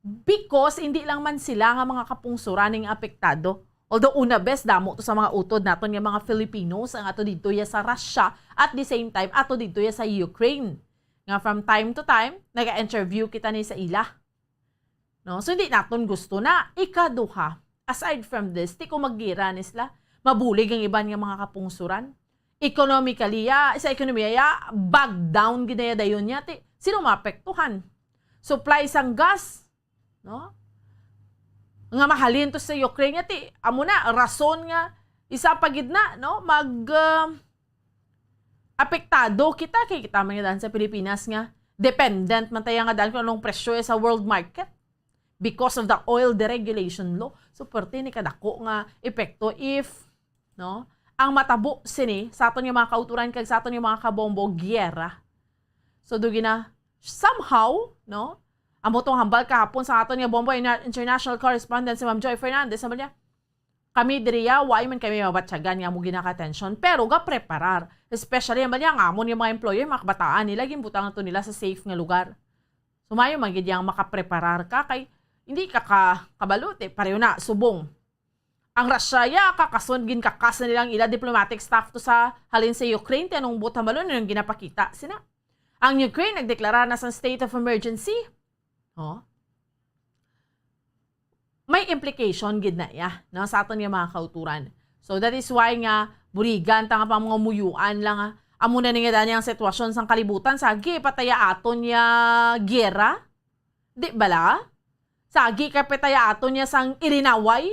Because hindi lang man sila nga mga kapungsuran ning apektado. Although una bes damo to sa mga utod naton nga mga Filipinos ang ato didto ya sa Russia, at the same time ato didto ya sa Ukraine. Nga from time to time, naga-interview kita ni sa ila. No? So, hindi naton gusto na. Ikaduha, aside from this, ti ko maggira ni sila, mabulig ang iban nga mga kapungsuran. Economically, ya, sa ekonomiya, ya, bag down gid na ya dayon niya, ti, sino maapektuhan? Supply sang gas, no? Nga mahalin to sa Ukraine, ya, ti, amo na, rason nga, isa pa gid na, no? Mag, ah, apektado kita, kay kita man nga daan sa Pilipinas nga dependent man tayo nga daan kung anong presyo sa world market because of the oil deregulation law. So, pwerte ni kadako nga epekto if, no, ang matabo sini sa aton nga mga kauturan kag sa aton nga mga kabombo, giyera. So, dugi na, somehow, no, amo tong hambal kahapon sa aton nga Bombo Interna-, International Correspondent, si Ma'am Joy Fernandez, sabi niya, kami diri, ya, wa man kami mabatyagan nga amo ginakatensyon, pero gapreparar. Especially, ang bali, ang amon nga mga employer, mga kabataan nila, ginbutang to nila sa safe nga lugar. So, maayo man gid yang makapreparar ka, kay hindi ka ka-, kabalo, ti, pareho na, subong. Ang Russia, ya, kakason, ginkakas na nila ang ila diplomatic staff to sa halin sa Ukraine, ti anong buot hambalon, anong ginapakita sina? Ang Ukraine nagdeklara na sa state of emergency. Oh. May implication gid na iya, no, sa aton nga mga kauturan. So, that is why nga buligan ta nga pamangumuyuan lang, ah. Amo na ni nga dani ang sitwasyon sang kalibutan, sagi pataya aton nga giyera. Di bala? Sagi ka pataya aton nga sang ilinaway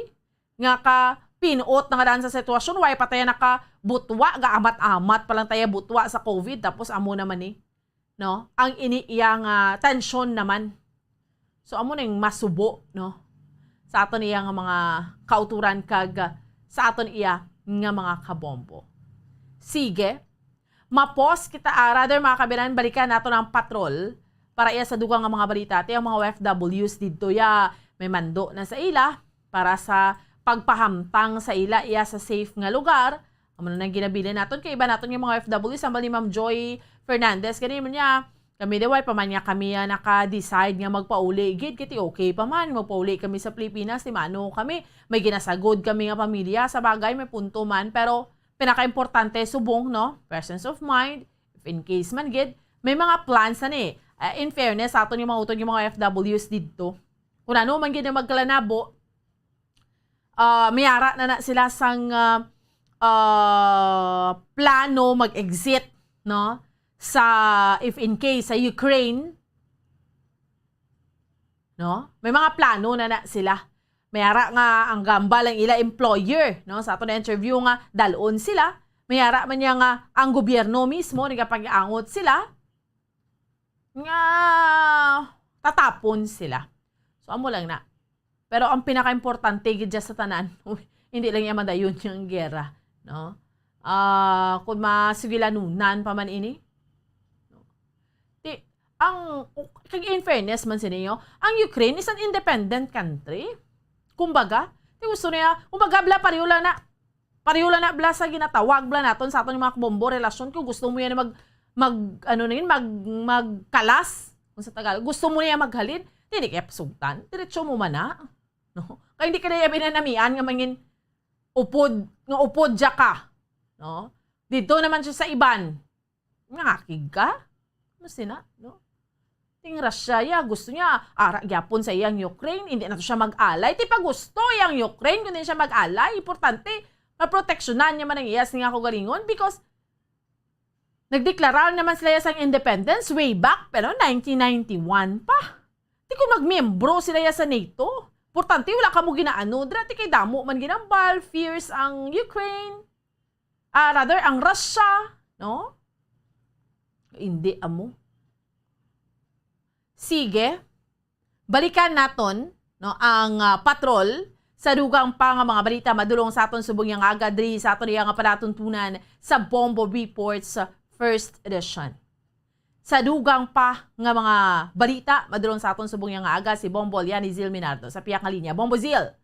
nga ka pinuot na nga daan sa sitwasyon, way pataya nakabutwa, gaamat-amat pa lang taya butwa sa covid, tapos amo naman ni, no? Ang ini iya nga tensyon naman. So, amo ning masubo, no? Sa aton iya nga mga kauturan kag sa aton iya nga mga kabombo. Sige, mapos kita, ah, rather, mga kabiran, balikan nato ang patrol para iya sa dugang nga mga balita. Ti ang mga O F Ws didto, ya, may mando na sa ila para sa pagpahamtang sa ila iya sa safe nga lugar. Amo na ang ginabilin naton kay iba naton nga mga O F Ws, hambal ni Ma'am Joy Fernandez. Gani man niya, kami di, way pa man niya kami, ah, naka-decide nga magpauli gid. Kay ti okay pa man, magpauli kami sa Pilipinas, ti maano kami, may ginasagod kami nga pamilya. Sa bagay, may punto man, pero pinakaimportante, subong, no? Presence of mind. If in case man gid, may mga plans na ni. Ah, in fairness, sa aton nga mga utod nga mga O F Ws didto, kung ano man gid ang magkalanabo, ah, may ara na na sila sang, ah, ah, plano mag-exit, no? Sa, if in case, sa Ukraine, no? May mga plano na na sila. May ara nga ang gamba lang ila employer, no? Sa ato na interview nga dalon sila, may ara man niya nga ang gobyerno mismo nagapag-angot sila nga tatapon sila. So, amo lang na. Pero ang pinakaimportante gid dyan sa tanan, hindi lang niya madayon yung gera, no? Ah, kung masugilanunan pa man ini, no? Ti, ang, kag in fairness man sa ninyo, ang Ukraine is an independent country. Kumbaga, ti gusto niya, kumbaga, bla, pareho lang na, pareho lang na, bla, sa ginatawag, bla, naton sa aton yung mga kabombo, relasyon, kung gusto mo yan mag, mag, ano na yun, mag, magkalas, kung sa Tagalog, gusto mo niya maghalin, hindi kaya pasugtan, diretso mo man na. No? Kaya hindi ka na iya binanamian nga mangin upod, nga upod dya ka. No? Dito naman siya sa iban. Nangakig ka? Ano sina? No? Ting Russia, ya, gusto niya, ara gyapon sa iyang Ukraine, hindi na to siya mag-alay. Ti pa gusto iyang Ukraine, kung hindi siya mag-alay, importante, maproteksyonan niya man ang iyas nga kaugalingon because nagdeklara naman sila ya sang independence way back, pero nineteen ninety-one pa. Ti kung magmiyembro sila ya sa nato, importante, wala ka mo ginaano, dira, ti kay damo man ginambal, fears ang Ukraine. Ah, rather, ang Russia, no? Hindi, amo. Sige. Balikan naton, no, ang, ah, patrol sa dugang pa nga mga balita madulong sa aton subong nga aga diri sa aton nga palatuntunan sa Bombo Reports, ah, first edition. Sa dugang pa nga mga balita madulong sa aton subong nga aga si Bombo Liani Zil Minardo sa pihak nga linya. Bombo Zil,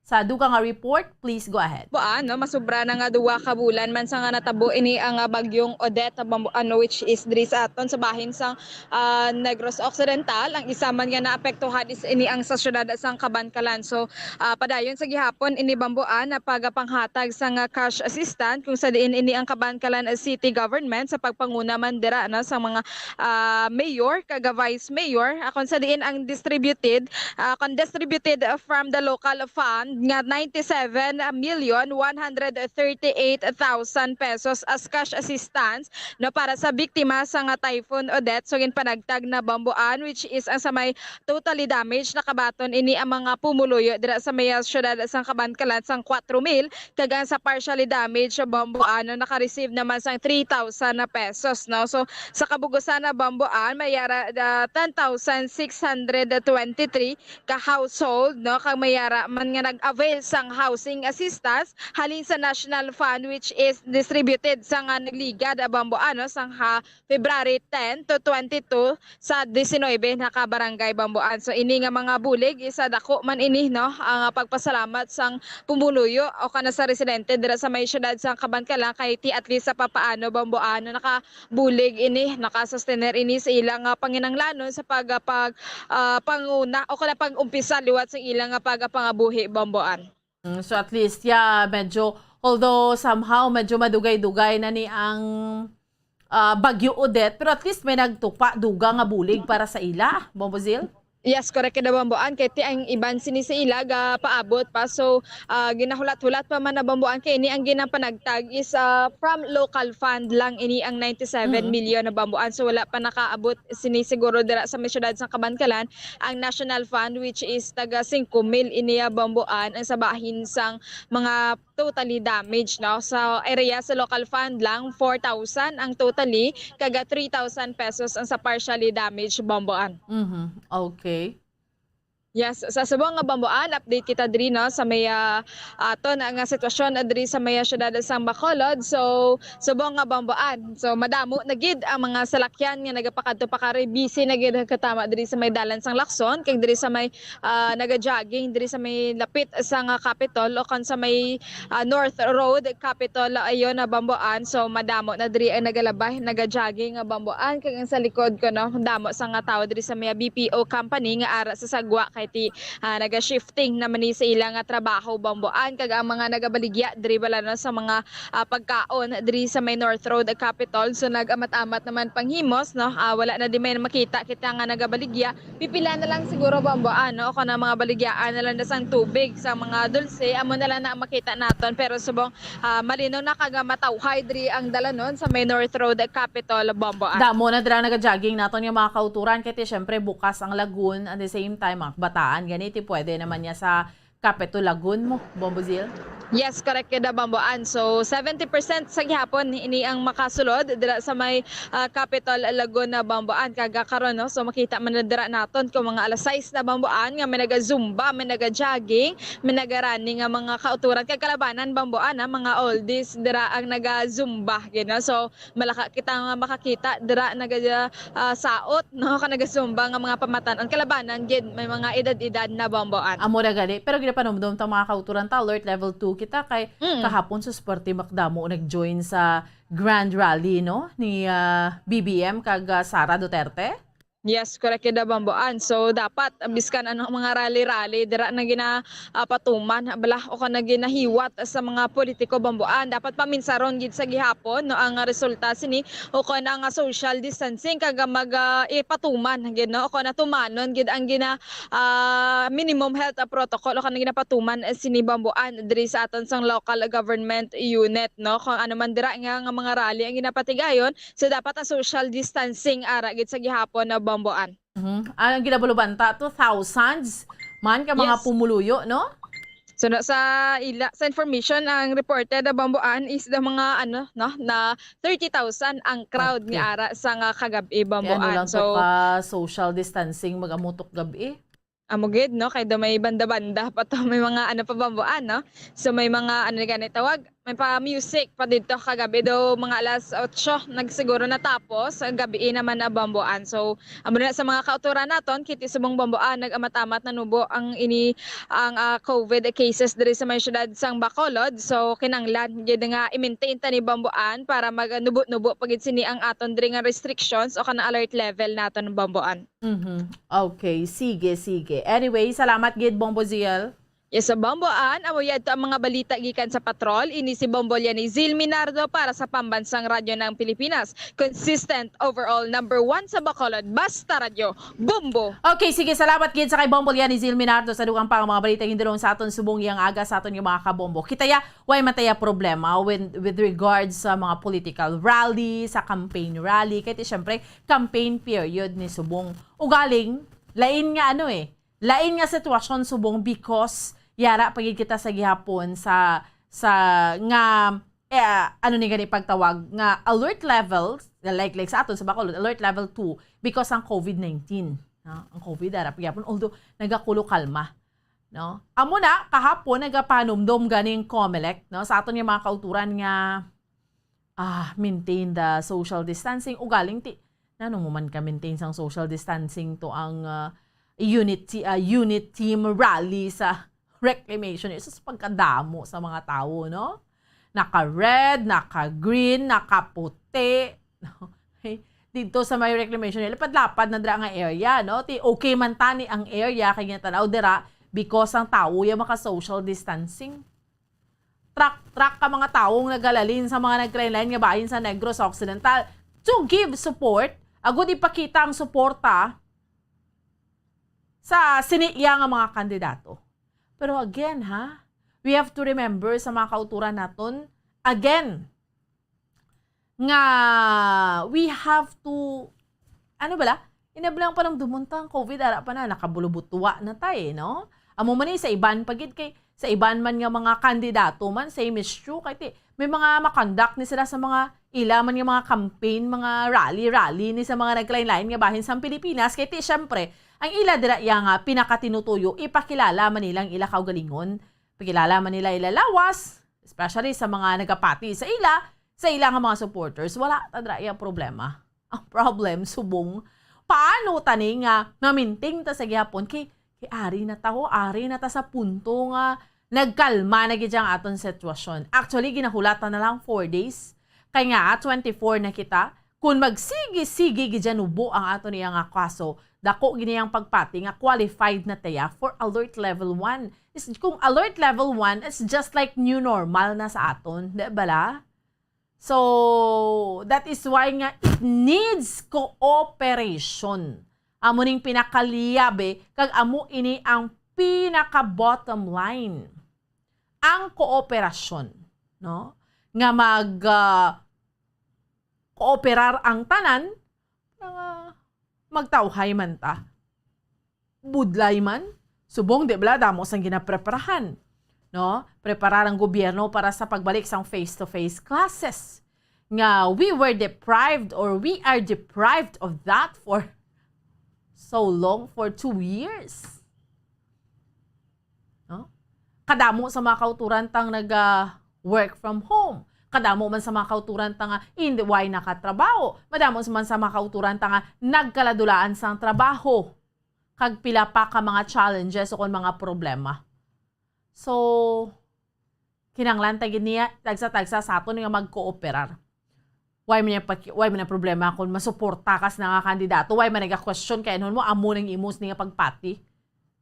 sa dugang nga report, please go ahead. Buan, no, masubra na nga duwa ka bulan man sa nga natabo ini ang, ah, bagyong Odette, ah, bambu-, ano, which is diri sa aton sa bahin sang, ah, Negros Occidental. Ang isa man nga naapektuhan is ini ang sa siyudad sang Kabankalan. So, ah, padayon sa gihapon ini bambuan na pagapanghatag sang, ah, cash assistance kung sa diin ini ang Kabankalan City Government sa pagpanguna man dira, no, sa mga, ah, mayor kag vice mayor, ah, kung sa diin ang distributed ah, kon distributed, ah, from the local fund nga ninety-seven million one hundred thirty-eight thousand pesos as cash assistance, no, para sa biktima sa nga Typhoon Odette. So, ginpanagtag na bambuan, which is ang sa may totally damaged, nakabaton ini ang mga pumuluyo dira sa may, ah, siyudad sang Kabankalan sang kwatro mil, kag ang sa partially damaged bambuan, no, naka-receive naman sang three thousand na pesos, no? So, sa kabugusan na bambuan, may ara, ah, ten thousand six hundred twenty-three ka household, no, kag may ara man nga nag-avail sang housing assistance halin sa National Fund, which is distributed sa nga nagligad a bambuan, no, sang ha February ten to twenty-two sa diecinuebe na ka barangay bambuan. So, ini nga mga bulig, isa dako man ini, no, ang pagpasalamat sang pumuluyo o kana sa residente dira sa may siyudad sa Kabankalan kay ti at least sa papaano bambuan, no, naka bulig ini, nakasustener ini sa ila nga panginahanglanon sa pag-, pag-, ah, panguna o kada pag-umpisa liwat sa ila nga pagpangabuhi bambuan. Mm, so at least, yeah, medyo, although somehow medyo madugay-dugay na ni ang, ah, Bagyo Odette, pero at least may nagtupa duga nga bulig para sa ila, Bombo Zil? Yes, correct ka daw, Bambuan. Kay ti ang iban sini sa ila ga paabot pa. So, ah, ginahulat-hulat pa man na, Bambuan, kay ini ang ginapanagtag is, ah, from local fund lang ini ang ninety-seven million na, Bambuan. So, wala pa nakaabot sini siguro dira sa may siyudad sa Kabankalan ang National Fund, which is taga singko mil ini, ah, Bambuan, ang sa bahin sang mga totally damaged, no? Sa area sa local fund lang, four thousand ang totally, kaga three thousand pesos ang sa partially damaged, Bambuan. Mhm. Okay. Yes, sa subong nga Bambuan, update kita diri, no, sa may, ah, aton nga sitwasyon diri sa may siyudad sang Bacolod. So, subong nga Bambuan, so madamo na gid ang mga salakyan nga nagapakadto pakari, busy na gid ang katama diri sa may dalan sang Lacson, kag diri sa may ah, naga-jogging diri sa may lapit sa nga Capitol o kon sa may, ah, North Road, Capitol, ayon na Bambuan. So, madamo na diri ang nagalabay, naga-jogging nga Bambuan. Kag ang sa likod ko, no, damo sa nga tawo diri sa may B P O company nga ara sa sagwa kay ti, ah, naga-shifting naman ni sa ila nga trabaho Bambuan. Kag ang mga nagabaligya diri bala, no, sa mga ah, pagkaon diri sa may North Road, Capitol. So, nag-amat-amat naman panghimos, no? Ah, wala na di may makita kita nga nagabaligya. Pipila na lang siguro, Bambuan, no? O kana mga baligyaan na lang na sang tubig, sa mga dulce, amo na lang na ang makita naton. Pero subong, ah, malinaw na kag matawhay diri ang dalanon sa may North Road, Capitol, Bambuan. Damo na dira naga-jogging naton nga mga kauturan, kay ti, syempre, bukas ang lagoon, at the same time, mga Bataan, gani ti pwede naman niya sa Capitol Lagun mo, Bombo Zil? Yes, correct, Kida Bombo Ann. So, seventy percent sa gihapon ini ang makasulod dira sa may, ah, Capitol Lagun na Bombo Ann. Kag karon, no? So, makita man na dira naton kung mga alas sais na Bombo Ann nga may naga-zumba, may naga-jogging, may naga-running nga mga kauturan. Kag kalabanan Bombo Ann, ah, mga oldies dira ang naga-zumba, gid, no? So, malaka kita nga makakita dira naga, ah, saot, no, ka nagasumba nga mga pamatan-on. Kalabanan gid, may mga edad-edad na Bombo Ann. Amo ra gani, pero ginapanumdom ta mga kauturan ta, alert level two kita kay Mm. kahapon sus parte makdamo nag-join sa grand rally, no, ni, ah, B B M kag, ah, Sara Duterte. Yes, correct, Kida Bombo Ann. So, dapat, ah, biskan ano mga rally-rally, dira na gina, ah, patuman, bala, o ka na ginahiwat sa mga politiko Bombo Ann. Dapat paminsaron gid sa gihapon, no, ang resulta sini, o ka na nga social distancing, kag mag, ah, ipatuman gid, no, o ka na tumanon gid ang gina, ah, minimum health, ah, protocol, o ka na ginapatuman, eh, sini Bombo Ann diri sa aton sang local government unit, no, kung ano man dira nga, nga mga rally ang ginapatigayon, so, dapat ang social distancing ara gid sa gihapon na Bombo Ann. Mhm. Ang ginabaluban ta to, thousands man ka mga Yes. pumuluyo, no? So, na, sa ila, sa information, ang reported na Bombo Ann is the mga, ano, no, na thirty thousand ang crowd Okay. nga ara sa nga kagabi, Bombo Kaya ano Ann. lang to So, ka social distancing, mag-amutok gabi? Amo gid, no? Kay daw may banda-banda pa to, may mga ano pa, Bombo Ann, no? So, may mga, ano gani tawag? May pa music pa dito kagabi daw, mga alas otso nagsiguro natapos, ang gabi naman na Bombo Ann. So, amo na sa mga kauturan naton, kiti subong Bombo Ann, nag-amat-amat na nubo ang ini, ang, ah, covid cases diri sa may syudad sang Bacolod. So, kinanglan gid nga i-maintain ta ni Bombo Ann para maganubo-nubo pa gid sini ang aton diri nga restrictions o kana alert level naton, Bombo Ann. Mhm. Okay, sige, sige. Anyway, salamat gid, Bombo Ziel. Yes, sa Bombo Ann, amo yadto ang mga balita gikan sa patrol. Ini si Bombo Lianizil Minardo para sa Pambansang Radyo ng Pilipinas. Consistent, overall, number one sa Bacolod. Basta Radyo, Bombo! Okay, sige, salamat gid sa kay Bombo Lianizil Minardo sa dugang pa nga mga balita gindulong sa aton subong yang aga sa aton nga mga kabombo. Kita ya, way man taya problema with, with regards sa mga political rally, sa campaign rally. Kay ti, syempre, campaign period ni subong. Ugaling, lain nga ano eh, lain nga sitwasyon subong because yara pa gid kita sa gihapon sa, sa nga, eh, ano ni gani pagtawag nga alert level, like, like sa aton sa Bacolod, alert level two because ang covid nineteen, no? Ang covid ara pa gihapon, although nagakulo kalma, no? Amo na, kahapon nagapanumdom ganing Comelec, no, sa aton nga mga kauturan nga ah, maintain the social distancing. Ugaling ti, nano mo man ka maintain sang social distancing to ang, ah, unity, ah, unit team rally sa reclamation? Isus, pagkadamo sa mga tawo, no? Naka-red, naka-green, nakaputi. Okay? Dito sa may reclamation, lapad-lapad na dira nga area, no? Ti, okay man tani ang area, kay ginatanaw dira, because ang tawo ya maka-social distancing. Truck-truck ka mga tawo ang nagalalin sa mga nagkalain-lain nga bahin sa Negros Occidental to give support, agud ipakita ang suporta sa sini iya nga mga kandidato. Pero again, ha, we have to remember sa mga kauturan naton, again, nga we have to, ano bala? Inablang pa lang dumunta ang covid, ara pa na, nakabulubutwa na ta eh, no? Amo man ni sa iban pa gid kay, sa iban man nga mga kandidato man, same issue, kay ti, may mga makonduct ni sila sa mga ila man nga mga campaign, mga rally-rally ni sa mga nagkalain-lain nga bahin sa Pilipinas, kay ti, syempre, ang ila dira iya nga pinakatinutuyo, ipakilala man nila ang ila kaugalingon, pakilala man nila ila lawas, especially sa mga nagapati sa ila, sa ila nga mga supporters, wala ta dira iya problema. Ang problem, subong, paano tani nga maminting ta sa gihapon? Kay, kay ari na ta, ho, ari na ta sa punto nga nagkalma na gid ang aton sitwasyon. Actually, ginahulatan na lang four days. Kay nga, twenty-four na kita. Kung magsigi-sige gid yan ubo ang aton iya nga kaso, dako gini ang pagpati nga qualified na taya for alert level one. Is, kung alert level one, it's just like new normal na sa aton, di bala? So, that is why nga it needs cooperation. Amo ning pinakaliyabe, kag amo ini ang pinaka bottom line. Ang kooperasyon, no? Nga mag, ah, kooperar ang tanan, nga magtawhay man ta. Budlay man, Subong, di bala, damo sang ginapreparahan, no? Preparar ang gobyerno para sa pagbalik sang face-to-face classes. Nga we were deprived or we are deprived of that for so long, for two years. No? Kadamo sa mga kauturan tang naga work from home. Kadamo man sa mga kauturan ta nga hindi, way nakatrabaho. Madamo man sa mga kauturan ta nga nagkaladulaan sang trabaho. Kag pila pa ka mga challenges o kon mga problema. So, kinahanglan ta gid niya, tagsa-tagsa sa aton nga magkooperar. Why man yung paki-, why man ang problema kung masuporta ka sa nga kandidato? Why man naga-question kay anon mo, amo nang imos niya pagpati?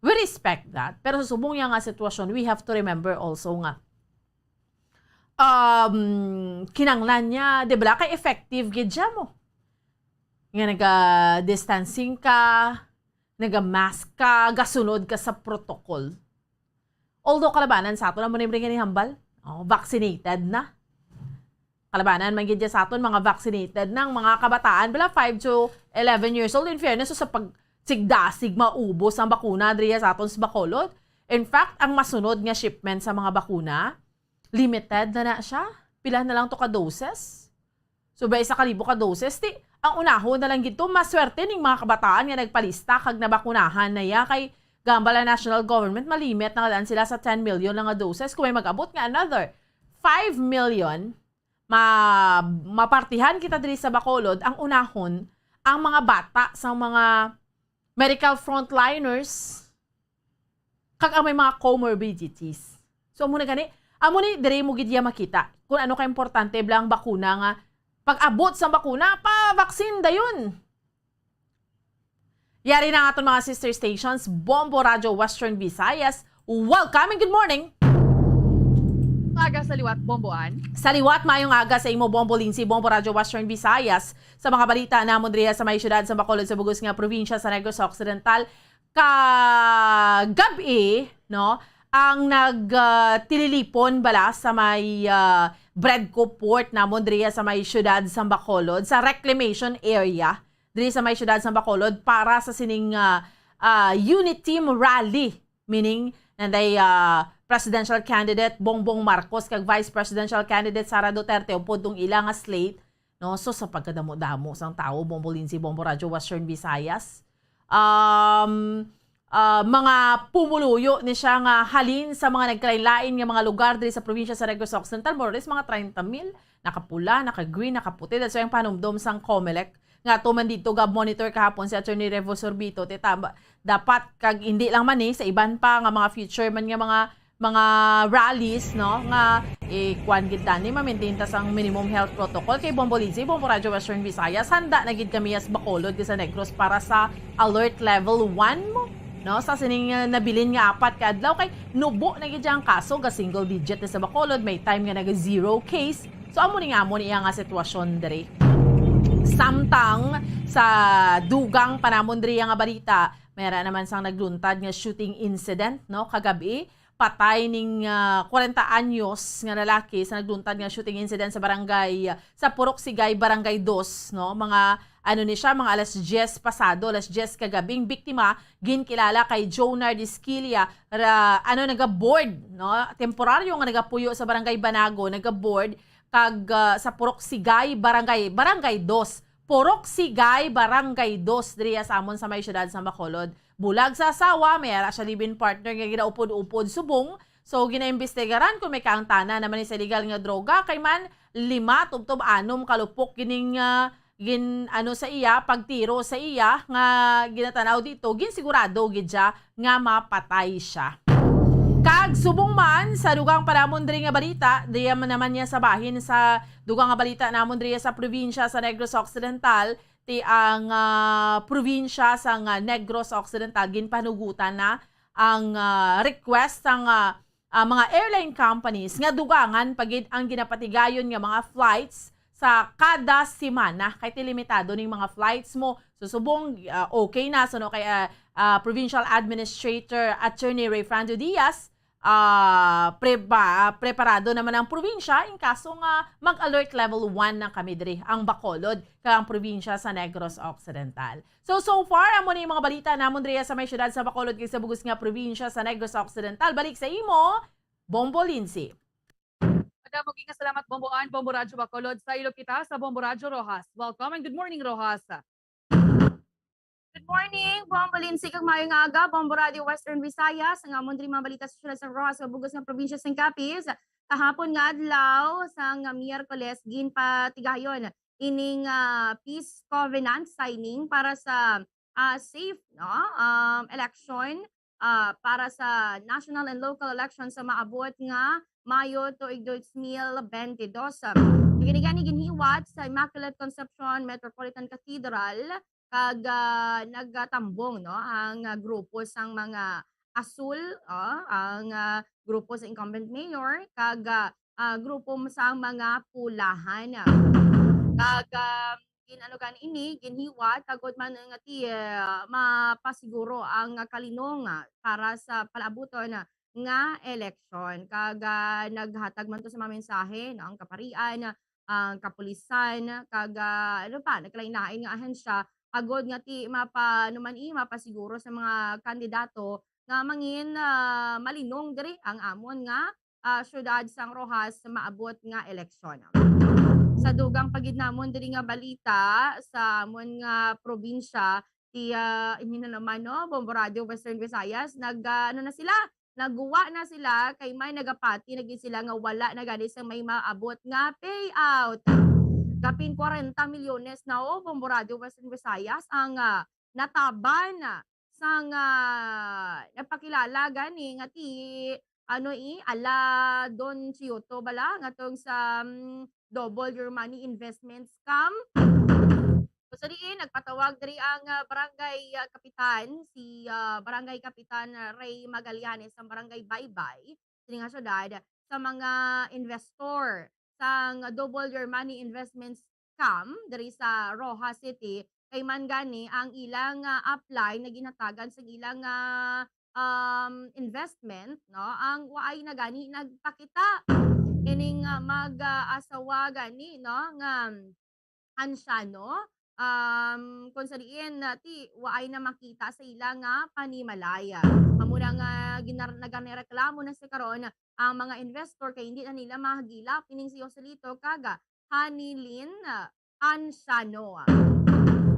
We respect that. Pero sa subong niya nga sitwasyon, we have to remember also nga, um, kinanglan niya, di ba, kay effective gid siya mo. Nga naga-distancing ka, naga-mask ka, gasunod ka sa protocol. Although kalabanan sa aton, amo ni nga hambal, oh, vaccinated na. Kalabanan man gid sa aton, mga vaccinated na ang mga kabataan, bala, five to eleven years old. In fairness, so, sa pagsigdasig maubos ang bakuna diriya sa aton sa Bacolod. In fact, ang masunod nga shipment sa mga bakuna, limited na na siya. Pila na lang to ka doses? So, ba, isa ka libo ka doses? Ti, ang unahon na lang gid to, maswerte ning mga kabataan nga nagpalista kag nabakunahan na ya, kay gambala national government, malimit na nga daan sila sa ten million na nga doses. Kung may mag-abot nga another five million, ma-, mapartihan kita diri sa Bacolod, ang unahon, ang mga bata sa mga medical frontliners, kag ang may mga comorbidities. So, amo na gani, amo ni, diri mo gid iya makita kung ano ka importante bala ang bakuna nga pag-abot sa bakuna, pa-vaccine dayon. Yari na ang aton mga sister stations, Bombo Radyo Western Visayas. Welcome and good morning! Aga sa liwat, Bombo Ann. Sa liwat, mayong aga sa imo, Bombo Lindsay, Bombo Radyo Western Visayas. Sa mga balita namon diriya sa may siyudad sa Bacolod, sa bug-os nga probinsya sa Negros Occidental, kagab-i, no, ang nag, ah, tililipon bala sa may, ah, Bredco Port namon diriya sa may siyudad sa Bacolod, sa reclamation area diri sa may siyudad sa Bacolod para sa sining, ah, ah, Uniteam Rally, meaning nanday, ah, presidential candidate Bongbong Marcos kag vice presidential candidate Sara Duterte upod tong ila nga slate, no? So, sa pagkadamo-damo sang tawo, Bombo Lindsay, Bombo Radyo Western Visayas, um, ah, mga pumuluyo ni siya nga halin sa mga nagkalain-lain nga mga lugar diri sa probinsya sa Negros Occidental, more or less mga treinta mil, nakapula, naka-green, nakaputi. That's why ang panumdom sang Comelec nga ato man dito ga-monitor kahapon si Attorney Revo Sorbito, ti tama, dapat kag hindi lang man ni, sa iban pa nga mga future man nga mga, mga rallies, no, nga, eh, kuwan gid tani, ma-maintain ta sang minimum health protocol. Kay Bombo Lindsay, Bombo Radyo Western Visayas, handa na gid kami as Bacolod, sa Negros, para sa alert level one mo, no, sa sining, uh, nabilin nga apat ka adlaw, kay nubo na gid ang kaso, ga single digit na sa Bacolod, may time nga naga zero case. So, amo ni nga, amo ni iya nga sitwasyon diri. Samtang sa dugang pa namon diri nga balita, may ara naman sang nagluntad nga shooting incident, no, kagabi. Patay ning, ah, kwarenta anyos nga lalaki sa nagluntad nga shooting incident sa barangay, ah, sa Purok Sigay, Barangay Dos, no. Mga, ano ni siya, mga alas diyes pasado, alas diyes kagabing. Biktima, ginkilala kay Jonard Esquilla, ra, ano, naga-board, no, temporaryo nga nagapuyo sa Barangay Banago, naga-board kag, ah, sa Purok Sigay, Barangay, Barangay Dos. Purok Sigay, Barangay Dos, diriya sa amon sa may siyudad sa Bacolod. Bulag sa asawa, may ara siya live-in partner nga ginaupod-upod subong. So, ginaimbestigaran kung may kaangtanan naman ni sa illegal nga droga, kay man lima tubtob anom ka lupok gining, ah, gin-, ano sa iya, pagtiro sa iya nga ginatanaw dito, ginsigurado gid siya nga mapatay siya. Kag subong man sa dugang pa namon diri nga balita, diya man naman niya sa bahin sa dugang nga balita namon diri sa probinsya sa Negros Occidental, ti ang, ah, probinsya sa nga Negros Occidental, ginpanugutan na ang, ah, request sang, ah, ah, mga airline companies nga dugangan pa gid ang ginapatigayon nga mga flights sa kada semana, kay ti limitado ning mga flights mo. So, subong, ah, okay na, so, no, kay, ah, ah, Provincial Administrator Attorney Rayfrando Diaz, ah, preba-, ah, preparado naman ang probinsya in kaso nga mag-alert level one na kami diri, ang Bacolod, kag ang probinsya sa Negros Occidental. So, so far, amo ni mga balita namon diri sa may siyudad sa Bacolod kag sa bug-os nga probinsya sa Negros Occidental. Balik sa imo, Bombo Lindsay. Madamo gid nga salamat, Bombo Ann, Bombo Radyo Bacolod. Sa ilo kita sa Bombo Radyo Roxas. Welcome and good morning, Roxas. Good morning, Bombo Lindsay, kag maayong aga, Bombo Radio Western Visayas. Ang amon diri mga balita sa siyudad sa Roxas, sa bug-os nga probinsya sang Capiz. Kahapon nga adlaw, sang Miyerkules, ginpatigayon ining, ah, peace covenant signing para sa, ah, safe, no, um, election, ah, para sa national and local election sa maabot nga Mayo tuig dos mil bente dos. Kini gani ginhiwat sa Immaculate Concepcion Metropolitan Cathedral, kag, ah, nagtambong, no, ang, ah, grupo sang mga asul, oh, ang, ah, grupo sa incumbent mayor, kag, ah, ah, grupo sang mga pulahan. Kag, ah, gin-, ano gani ini, ginhiwat, agod man nga ti, ah, mapasiguro ang kalinong, ah, para sa palaabuton, ah, nga eleksyon. Kag, ah, naghatag man to sa mga mensahe, no, ang kaparian, ang kapulisan, kag, ah, ano pa, nagkalain-lain nga ahensya, agod nga ti mapa-, ano man, eh, mapasiguro sa mga kandidato nga mangin, ah, malinong diri ang amon nga, ah, siyudad sang Roxas sa maabot nga eleksyon. Sa dugang pa gid namon diri nga balita, sa amon nga probinsya, ti, ah, inyo na naman, no, Bombo Radio Western Visayas, nag, ah, ano na sila, nagwa na sila, kay may nagapati na gid sila nga wala na gani sa may maabot nga payout. Kapin kwarenta milyones na, oh, Bombo Radio Western Visayas ang, ah, nataban sang, ah, nagpakilala gani nga ti, ano, eh, ala Don Chioto bala, nga tong sa, mm, Double Your Money Investment Scam. So, sa diin, nagpatawag diri ang, ah, barangay, ah, kapitan, si, ah, Barangay Kapitan, ah, Ray Magallanes, ang Barangay Baybay, sini nga syudad, sa mga investor sang Double Your Money Investment Scam diri sa Roxas City, kay man gani ang ilang, ah, upline nga ginhatagan sa ilang, ah, um, investment, no, ang waay na gani nagpakita. Ining, ah, mag, ah, asawa gani, no, nga ansyano, um, kung sa diin, ah, ti, waay na makita sa ila nga panimalay. Amo na nga ginar-, nagareklamo na sa karon ang mga investor kay hindi na nila mahagilap ining si Joselito kag Hanilin, ah, Ansiano.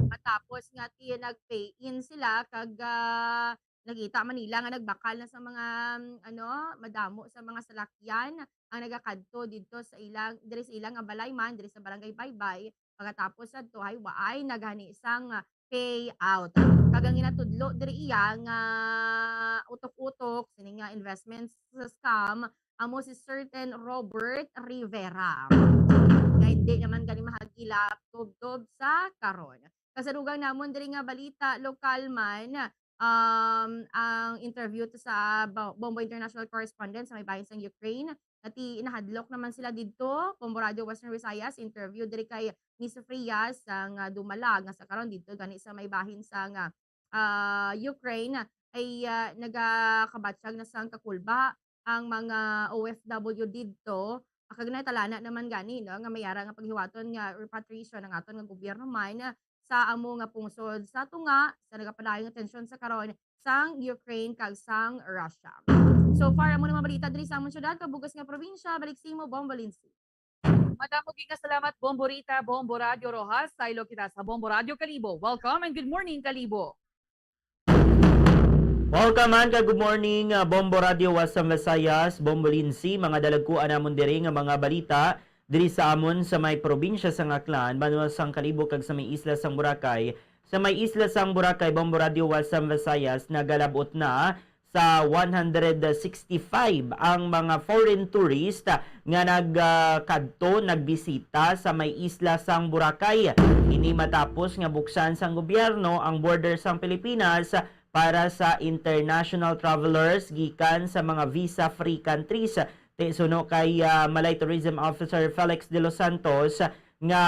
Matapos nga ti nag-pay-in sila kag, ah, nakita man nila nga nagbakal na sa mga, mm, ano, madamo sa mga salakyan ang nagakadto didto sa ilang, diri sa ilang nga balay man, diri sa Barangay Baybay. Pagkatapos adto ay waay na gani sang, ah, payout. Kag ang ginatudlo diri iya nga utok-utok sini nga investment scam amo si certain Robert Rivera, nga hindi naman gani mahagilap tubtob sa karon. Kasadugan namon diri nga balita, lokal man, um, ang interview to sa Bo-, Bombo International Correspondent sa may bahin sang Ukraine. Nati-, nahadlok naman sila didto, Bombo Radio Western Visayas, interview diri kay Miss Frias, sang, ah, dumala nga sa karon didto gani sa may bahin sang, ah, ah, Ukraine ay, ah, nagakabatyag na sang kakulba ang mga O F W didto, kag natalana naman gani, no, nga may ara nga paghiwaton nga repatriation ang aton nga gobyerno man sa amo nga pungsod sa tunga sa nagapadayon nga tensyon sa karon sang Ukraine kag sang Russia. So far, amo na mga balita diri sa amon syudad kag bug-os nga probinsya. Balik sa imo, Bombo Lindsay. Madamo gid nga salamat, Bombo Rita, Bombo Radio Roxas. Saylo kita sa Bombo Radio Kalibo. Welcome and good morning, Kalibo. Welcome man kag good morning, ah, Bombo Radio Western Visayas, Bombo Lindsay, mga dalagkuan namon diri nga mga balita diri sa amon sa may probinsya sang Aklan, banwa sang Kalibo kag sa may isla sang Boracay. Sa may isla sang Boracay, Bombo Radio Western Visayas nagalab-ot na sa one hundred sixty-five ang mga foreign tourist nga nag, ah, kadto, nagbisita sa may isla sang Boracay. Ini matapos nga buksan sang gobyerno ang border sang Pilipinas para sa international travelers gikan sa mga visa-free countries. Ti suno kay, ah, Malay Tourism Officer Felix De Los Santos nga,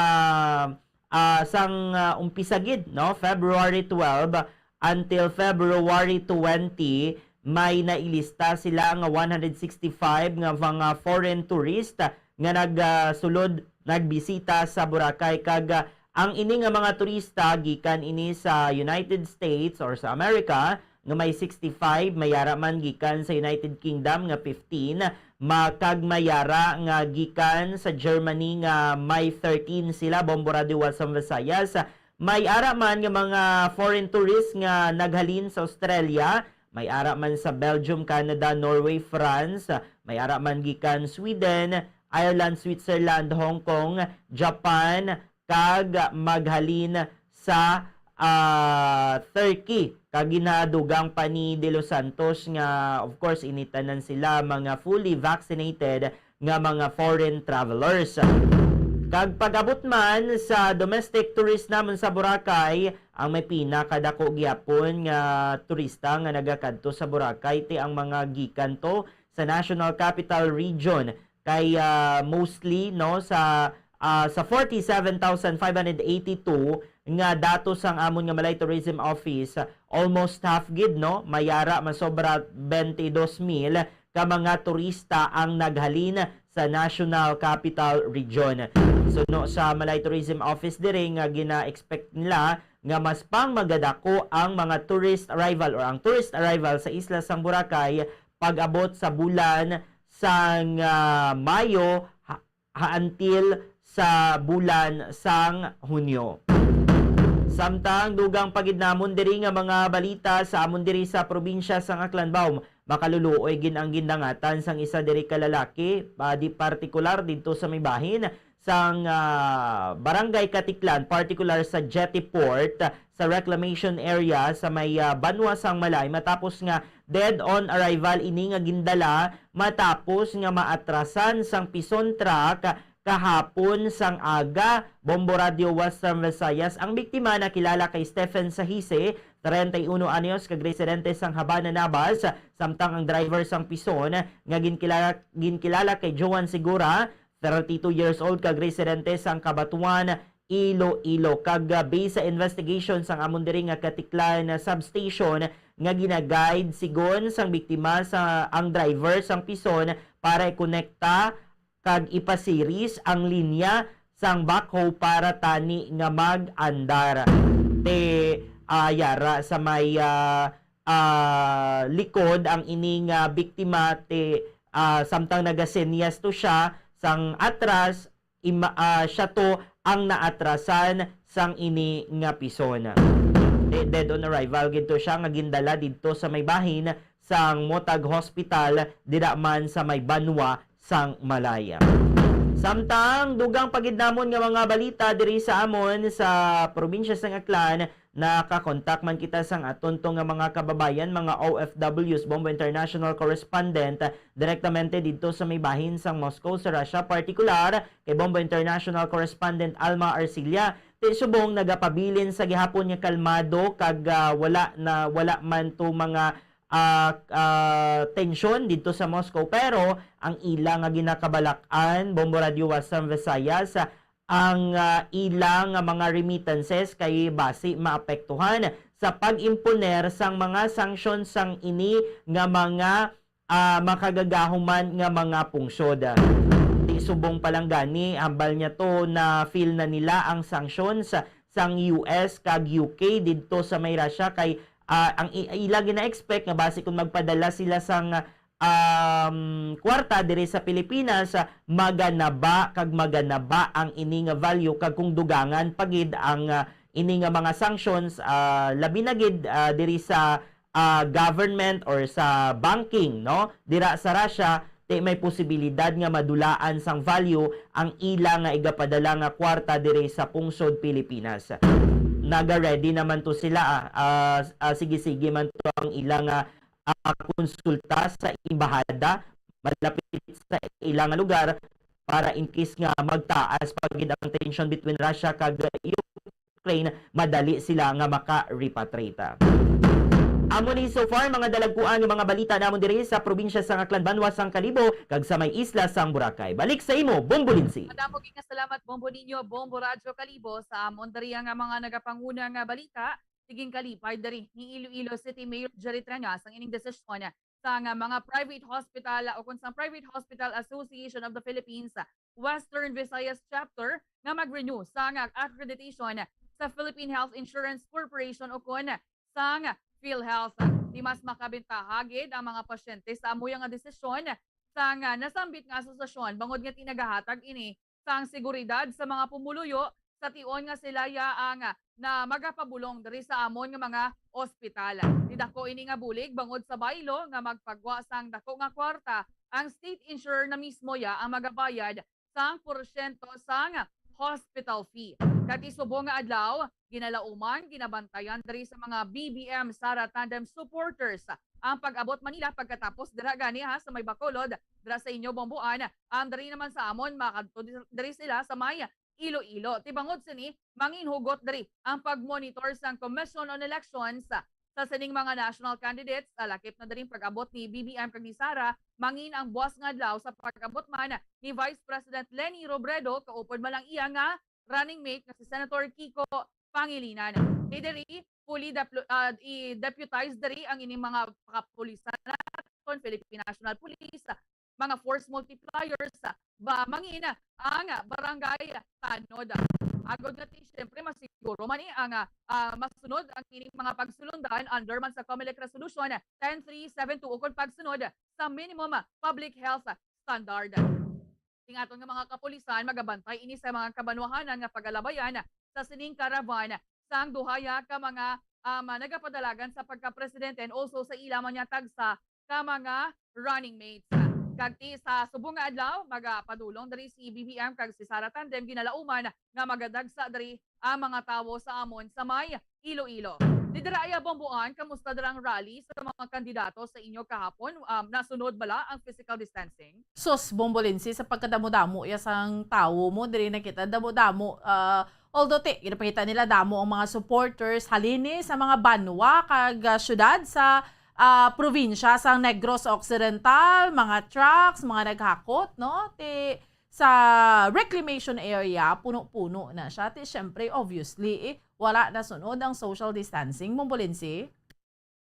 ah, sang, ah, umpisa gid, no, February twelve until February twenty, may nailista sila nga one hundred sixty-five nga mga foreign tourist nga nagsulod, nagbisita sa Boracay, kag, ah, ang ini nga mga turista gikan ini sa United States or sa America nga may sixty-five, may ara man gikan sa United Kingdom nga fifteen, ma-, kag may ara nga gikan sa Germany nga may thirteen sila, Bombo Radio Wasam Visayas. May ara man nga mga foreign tourists nga naghalin sa Australia, may ara man sa Belgium, Canada, Norway, France, may ara man gikan Sweden, Ireland, Switzerland, Hong Kong, Japan, kag maghalin sa, ah, Turkey. Kag ginadugang pa ni De Los Santos nga, of course, ini tanan sila mga fully vaccinated nga mga foreign travelers. Kag pag-abot man sa domestic tourist namon sa Boracay, ang may pinakadako gyapon nga turista nga nagakadto sa Boracay ti ang mga gikan to sa National Capital Region, kay, ah, mostly, no, sa, ah, sa forty-seven thousand five hundred eighty-two nga datos sang amon nga Malay Tourism Office, almost half gid, no, may ara masobra twenty-two mil ka mga turista ang naghalin sa National Capital Region. Suno sa Malay Tourism Office diri nga gina-expect nila nga mas pang magadako ang mga tourist arrival or ang tourist arrival sa isla sang Boracay pag-abot sa bulan sang, ah, Mayo ha, ha until sa bulan sang Hunyo. Samtang dugang pa gid namon diri nga mga balita sa amon diri sa probinsya sang Aklanbaw, makaluluoy gid ang gindangatan sang isa diri ka lalaki, ah, di partikular didto sa may bahin sang, ah, Barangay Katiklan, partikular sa Jetty Port, sa reclamation area sa may, ah, banwa sang Malay, matapos nga dead on arrival ini nga gindala matapos nga maatrasan sang pison truck kahapon sang aga. Bombo Radio Western Visayas, ang biktima nakilala kay Stephen Sahise, treinta y uno anyos, kag residente sang Habana, Nabas, samtang ang driver sang pison nga ginkilala, ginkilala kay Joan Segura, thirty-two years old, kag residente sang Cabatuan, Iloilo. Kag, ah, based sa investigation sang amon diri nga Katiklan Substation nga ginaguide sigon sang biktima sa ang driver sang pison para ikonekta kag ipasiris ang linya sang backhoe para tani nga mag-andar. Te, ah, yara sa may, ah, ah, likod ang ini nga biktima, te, ah, samtang nagasenyas to siya sang atras, ima-, ah, siya to ang naatrasan sang ini nga pison. De-, dead on arrival gid to siya nga gindala didto sa may bahin sang Motag Hospital dira man sa may banwa sang Malay. Samtang dugang pa gid namon nga mga balita diri sa amon sa probinsya sang Aklan, nakakontak man kita sang aton to nga mga kababayan, mga O F Ws, Bombo International correspondent, direktamente didto sa may bahin sang Moscow sa Russia, partikular kay Bombo International correspondent Alma Arcilla. Ti subong nagapabilin sa gihapon nga kalmado kag, ah, wala na, wala man to mga, ah, ah, tensyon didto sa Moscow, pero ang ila nga ginakabalak-an, Bombo Radio Western Visayas, ang, ah, ila nga mga remittances kay basi maapektuhan sa pag-imponer sang mga sanksyon sang ini nga mga, ah, makagagahuman nga mga pungsod. Di subong pa lang gani, hambal niya to na feel na nila ang sanctions sang U S kag U K didto sa may Russia kay, ah, ang i-, ila gina-expect nga basi kung magpadala sila sang, um, kwarta diri sa Pilipinas, ah, maganaba kag maganaba ang ini nga value, kag kung dugangan pa gid ang, ah, ini nga mga sanctions, ah, labi na gid, ah, diri sa, ah, government or sa banking, no, dira sa Russia, ti may posibilidad nga madulaan sang value ang ila nga igapadala nga kwarta diri sa pungsod Pilipinas. Naga-ready naman to sila, ah, ah, ah, sige-sige man to ang ila nga, ah, konsulta sa embahada malapit sa ila nga lugar para in case nga magtaas pa gid ang tension between Russia kag Ukraine, madali sila nga maka-repatriate. Amo ni so far mga dalagkuan nga mga balita namon diri sa probinsya sang Aklan, banwa sang Kalibo, kag sa may isla sang Boracay. Balik sa imo, Bombo Lindsay. Madamo gid nga salamat, Bombo Ninyo, Bombo Radyo Kalibo, sa amon diri nga mga nagapanguna nga balita. ginkalipay diri ni Iloilo City Mayor Jerry Treñas ang ining desisyon sang mga private hospital o kon sang Private Hospital Association of the Philippines Western Visayas Chapter nga mag-renew sang accreditation sa Philippine Health Insurance Corporation o kon sang PhilHealth. Di mas makabentaha gid ang mga pasyente sa amo nga desisyon sang nasambit nga asosasyon, bangod nga ti nagahatag ini sang seguridad sa mga pumuluyo sa tion nga sila ya ang na magapabulong diri sa amon nga mga ospital. Nidako ini nga bulig bangod sa baylo nga magpagwa sang dako nga kwarta, ang state insurer na mismo ya ang magabayad sang porsyento sang hospital fee. Kag ti subong nga adlaw, ginalauman, ginabantayan diri sa mga B B M Sara Tandem supporters ang pag-abot Manila pagkatapos dira gani ha sa may Bacolod, dira sa inyo Bomboan, ang diri naman sa amon makadto di- diri sila sa may Iloilo. Ti bangod sini, mangin hugot diri ang pag-monitor sang Commission on Elections sa sining mga national candidates. Sa lakip na diri pag-abot ni B B M kag ni Sara, mangin ang buwas nga adlaw sa pag-abot man ni Vice President Leni Robredo, kaupod man lang iya nga running mate nga si Senator Kiko Pangilinan. Ti diri, fully deplo- ah, i-deputize diri ang ining mga kapulisan naton, Philippine National Police, mga force multipliers, ba mangin ang barangay tanod. Agod nga ti, siyempre, masiguro man ni ang ah, masunod ang ining mga pagsulundan under man sa Comelec Resolution ten three seven two ukon pagsunod sa minimum public health standard. Sing aton nga mga kapulisan, magabantay ini sa mga kabanwahanan nga pagalabayan sa sining caravan sang duhaya ka mga um, nagapadalagan sa pagka-presidente and also sa ila man niya tagsa ka mga running mates. Kag ti sa subong nga adlaw, magapadulong diri si B B M kag si Sara Tandem, ginalauman nga magadagsa diri ang mga tawo sa amon sa may Iloilo. Didira iya Bomboan, kamusta dira ang rally sa mga kandidato sa inyo kahapon? Um, nasunod bala ang physical distancing? Sus, Bombolinsi, sa pagkadamo-damo ya sang tawo mo, diri na kita, damo-damo, ah, although ti, ginapakita nila damo ang mga supporters, halin ni sa mga banwa kag ah, syudad sa ah, probinsya sang Negros Occidental, mga trucks, mga naghakot, no? Ti sa reclamation area, puno-puno na siya. Ti syempre, obviously, eh, wala nasunod ang social distancing, Bombolinsi.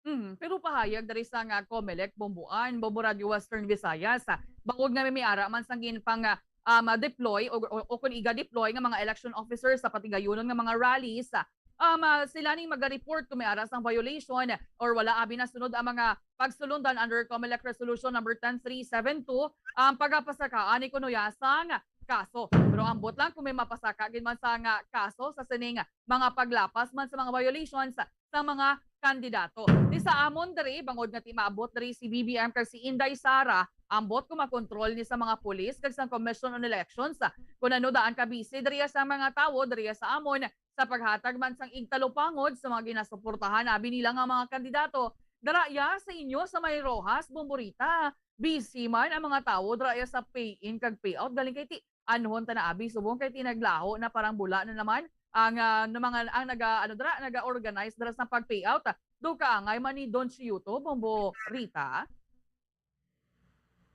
Mm, pero pahayag diri sa nga Comelec, Bomboan, Bombo Radio Western Visayas, ah, bangod nga may ara man sang ginpang ah, um, deploy o, o, o kung iga-deploy nga mga election officers sa patigayunon nga mga rallies, ah, um, ah, sila ning maga-report kung may ara sang violation or wala abi nasunod ang mga pagsulundan under Comelec Resolution number ten three seven two, ang pagapasakaan ni kuno ya sang kaso. Pero ambot lang kung may mapasaka gid man sa nga kaso sa sining mga paglapas man sa mga violations sa mga kandidato. Ti sa amon diri, bangod nga ti maabot diri si B B M kag si Inday Sara, ambot kung makontrol ni sa mga pulis kag sa Commission on Elections, kung ano daan ka busy diri sa mga tawo diri sa amon sa paghatag man sang igtalupangod sa mga ginasuportahan abi nila nga mga kandidato. Dara ya sa inyo sa may Roxas, Bomborita. Busy man ang mga tawo dara ya sa pay-in kag payout. Galing kay ti anhon ta na abi subong kay ti naglaho na, parang bula na naman ang ah, na mga ang naga ano dira, naga-organize dira sa pag-payout. Do kaangay man ni Don Chiyuto, Bombo Rita.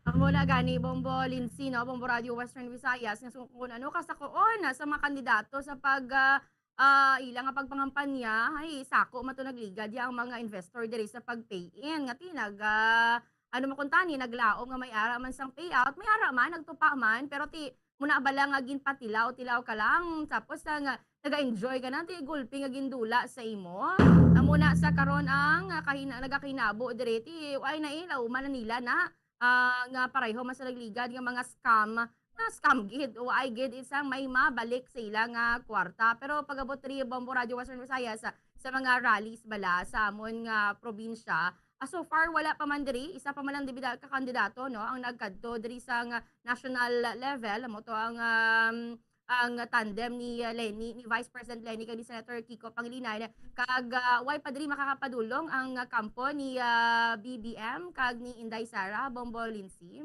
Amo na gani, Bombo Lindsay, no? Bombo Radio Western Visayas, nga so, kung ano kasakoon na sa mga kandidato sa pag ah, ah, ila nga pagpangampanya, ay sako man to nagligad ya ang mga investor diri sa pag-pay-in nga ti nag ah, ano man kuntani, naglaom nga may ara man sang payout, may ara man, nagtupa man, pero ti muna bala nga ginpatilaw-tilaw ka lang, tapos ah, nga naga-enjoy ka na ti gulpi nga gindula sa imo. Amo na sa karon ang ah, kahina, nagakinabo diri ti ay na ilaw man nila na ah, nga pareho man sa nagligad nga mga scam, nga scam gid o ay gid isang may mabalik sa ila nga kwarta. Pero pag-abot diri Bombo Radio Western Visayas sa, sa mga rallies bala sa amon nga probinsya, ah, so far wala pa man diri, isa pa man lang dibida ka kandidato, no, ang nagkadto diri sa nga national level, amo to ang um, ang tandem ni uh, Leni, ni Vice President Leni kag ni Senator Kiko Pangilinan, kag uh, way pa diri makakapadulong ang uh, kampo ni uh, B B M kag ni Inday Sara Bombo Lindsay.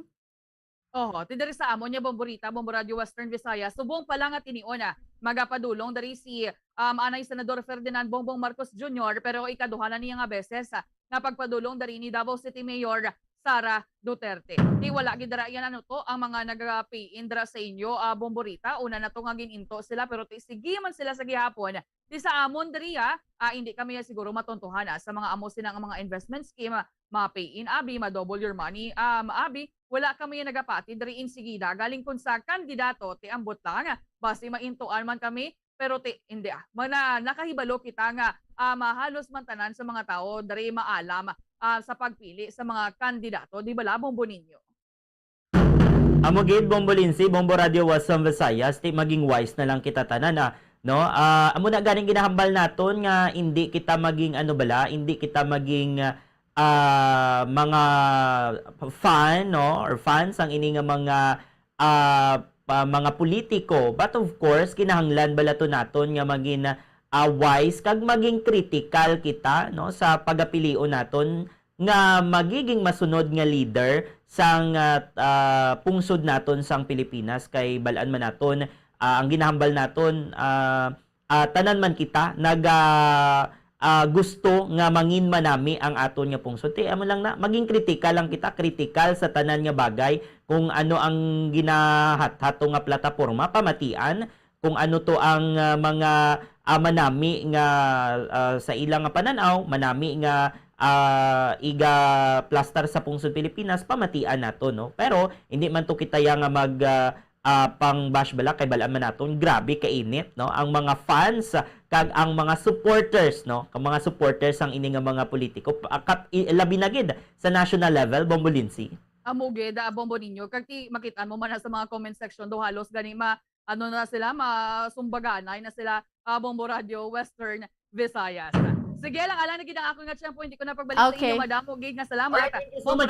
Oho, ti diri sa amon nga Bomborita, Bombo Radio Western Visayas, subong pa lang nga tinion na magapadulong diri si um, anay Senador Ferdinand Bongbong Marcos Junior, pero ikaduha na niya nga beses uh, nga pagpadulong diri ni Davao City Mayor Sara Duterte. Ti wala gid dira yan, ano to, ang mga nag-pay-in dira sa inyo, ah, Bomborita. Una na to nga gin-into sila, pero ti sige man sila sa gihapon. Ti sa amon diri, ah, ah, hindi kami siguro matontohan, ah, sa mga amo sina nga mga investment scheme, ah, ma-pay-in abi, ma-double your money, um, abi, wala kami nagapati diri insigida. Galing kun sa kandidato, ti ambot lang, ah, basi maintuan man kami, pero ti, hindi, ah. Mana, nakahibalo kita nga, ah, mahalos man tanan sa mga tawo diri maalam, ah, sa pagpili sa mga kandidato. Di bala, Bombo Ninyo? Amo gid, Bombo Lindsay, Bombo Radio Western Visayas, ti maging wise na lang kita tanan, ah, no? Ah, amo na ganing ginahambal naton nga hindi kita maging, ano bala, hindi kita maging, ah, mga fan, no? Or fans ang ini nga mga, ah, pa, mga politiko. But of course, kinahanglan bala to naton nga maging, ah, wise kag maging critical kita, no, sa pagapilion naton nga magiging masunod nga leader sang, ah, ah, pungsod naton sang Pilipinas, kay bal-an man naton, ah, ang ginahambal naton, ah, ah, tanan man kita naga, ah, gusto nga mangin manami ang aton nga pungsod. Ti amo lang na, maging kritikal lang kita, kritikal sa tanan nga bagay, kung ano ang ginahathat to nga plataporma, pamatian, kung ano to ang, ah, mga, ah, manami nga, ah, sa ilang nga panan-aw, manami nga, ah, iga-plastar sa pungsod Pilipinas, pamatian nato, no? Pero hindi man to kita ya nga mag, ah, ah, pang-bash bala, kay bal-an man naton, grabe kainit, no? Ang mga fans kag ang mga supporters, no? Ang mga supporters ang ini nga mga politiko, pa-, kap-, i-, labi na gid sa national level, Bombo Lindsay. Amo gid, ah, Bombo Ninyo, kag ti makit-an mo man na sa mga comment section do, halos gani ma-, ano na sila, masumbaganay na sila, ah, Bombo Radio Western Visayas. Sige lang, alang na gid ang ako nga tiyempo, hindi ko na pagbalik sa Okay. inyo. Madamo gid nga salamat. Alright, thank you so Bombo much,